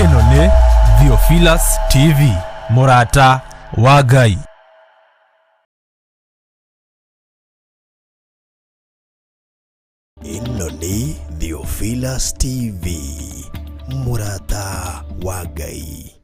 Ĩno nĩ Theophilus TV, mũrata wa Ngai. Ĩno nĩ Theophilus TV, mũrata wa Ngai.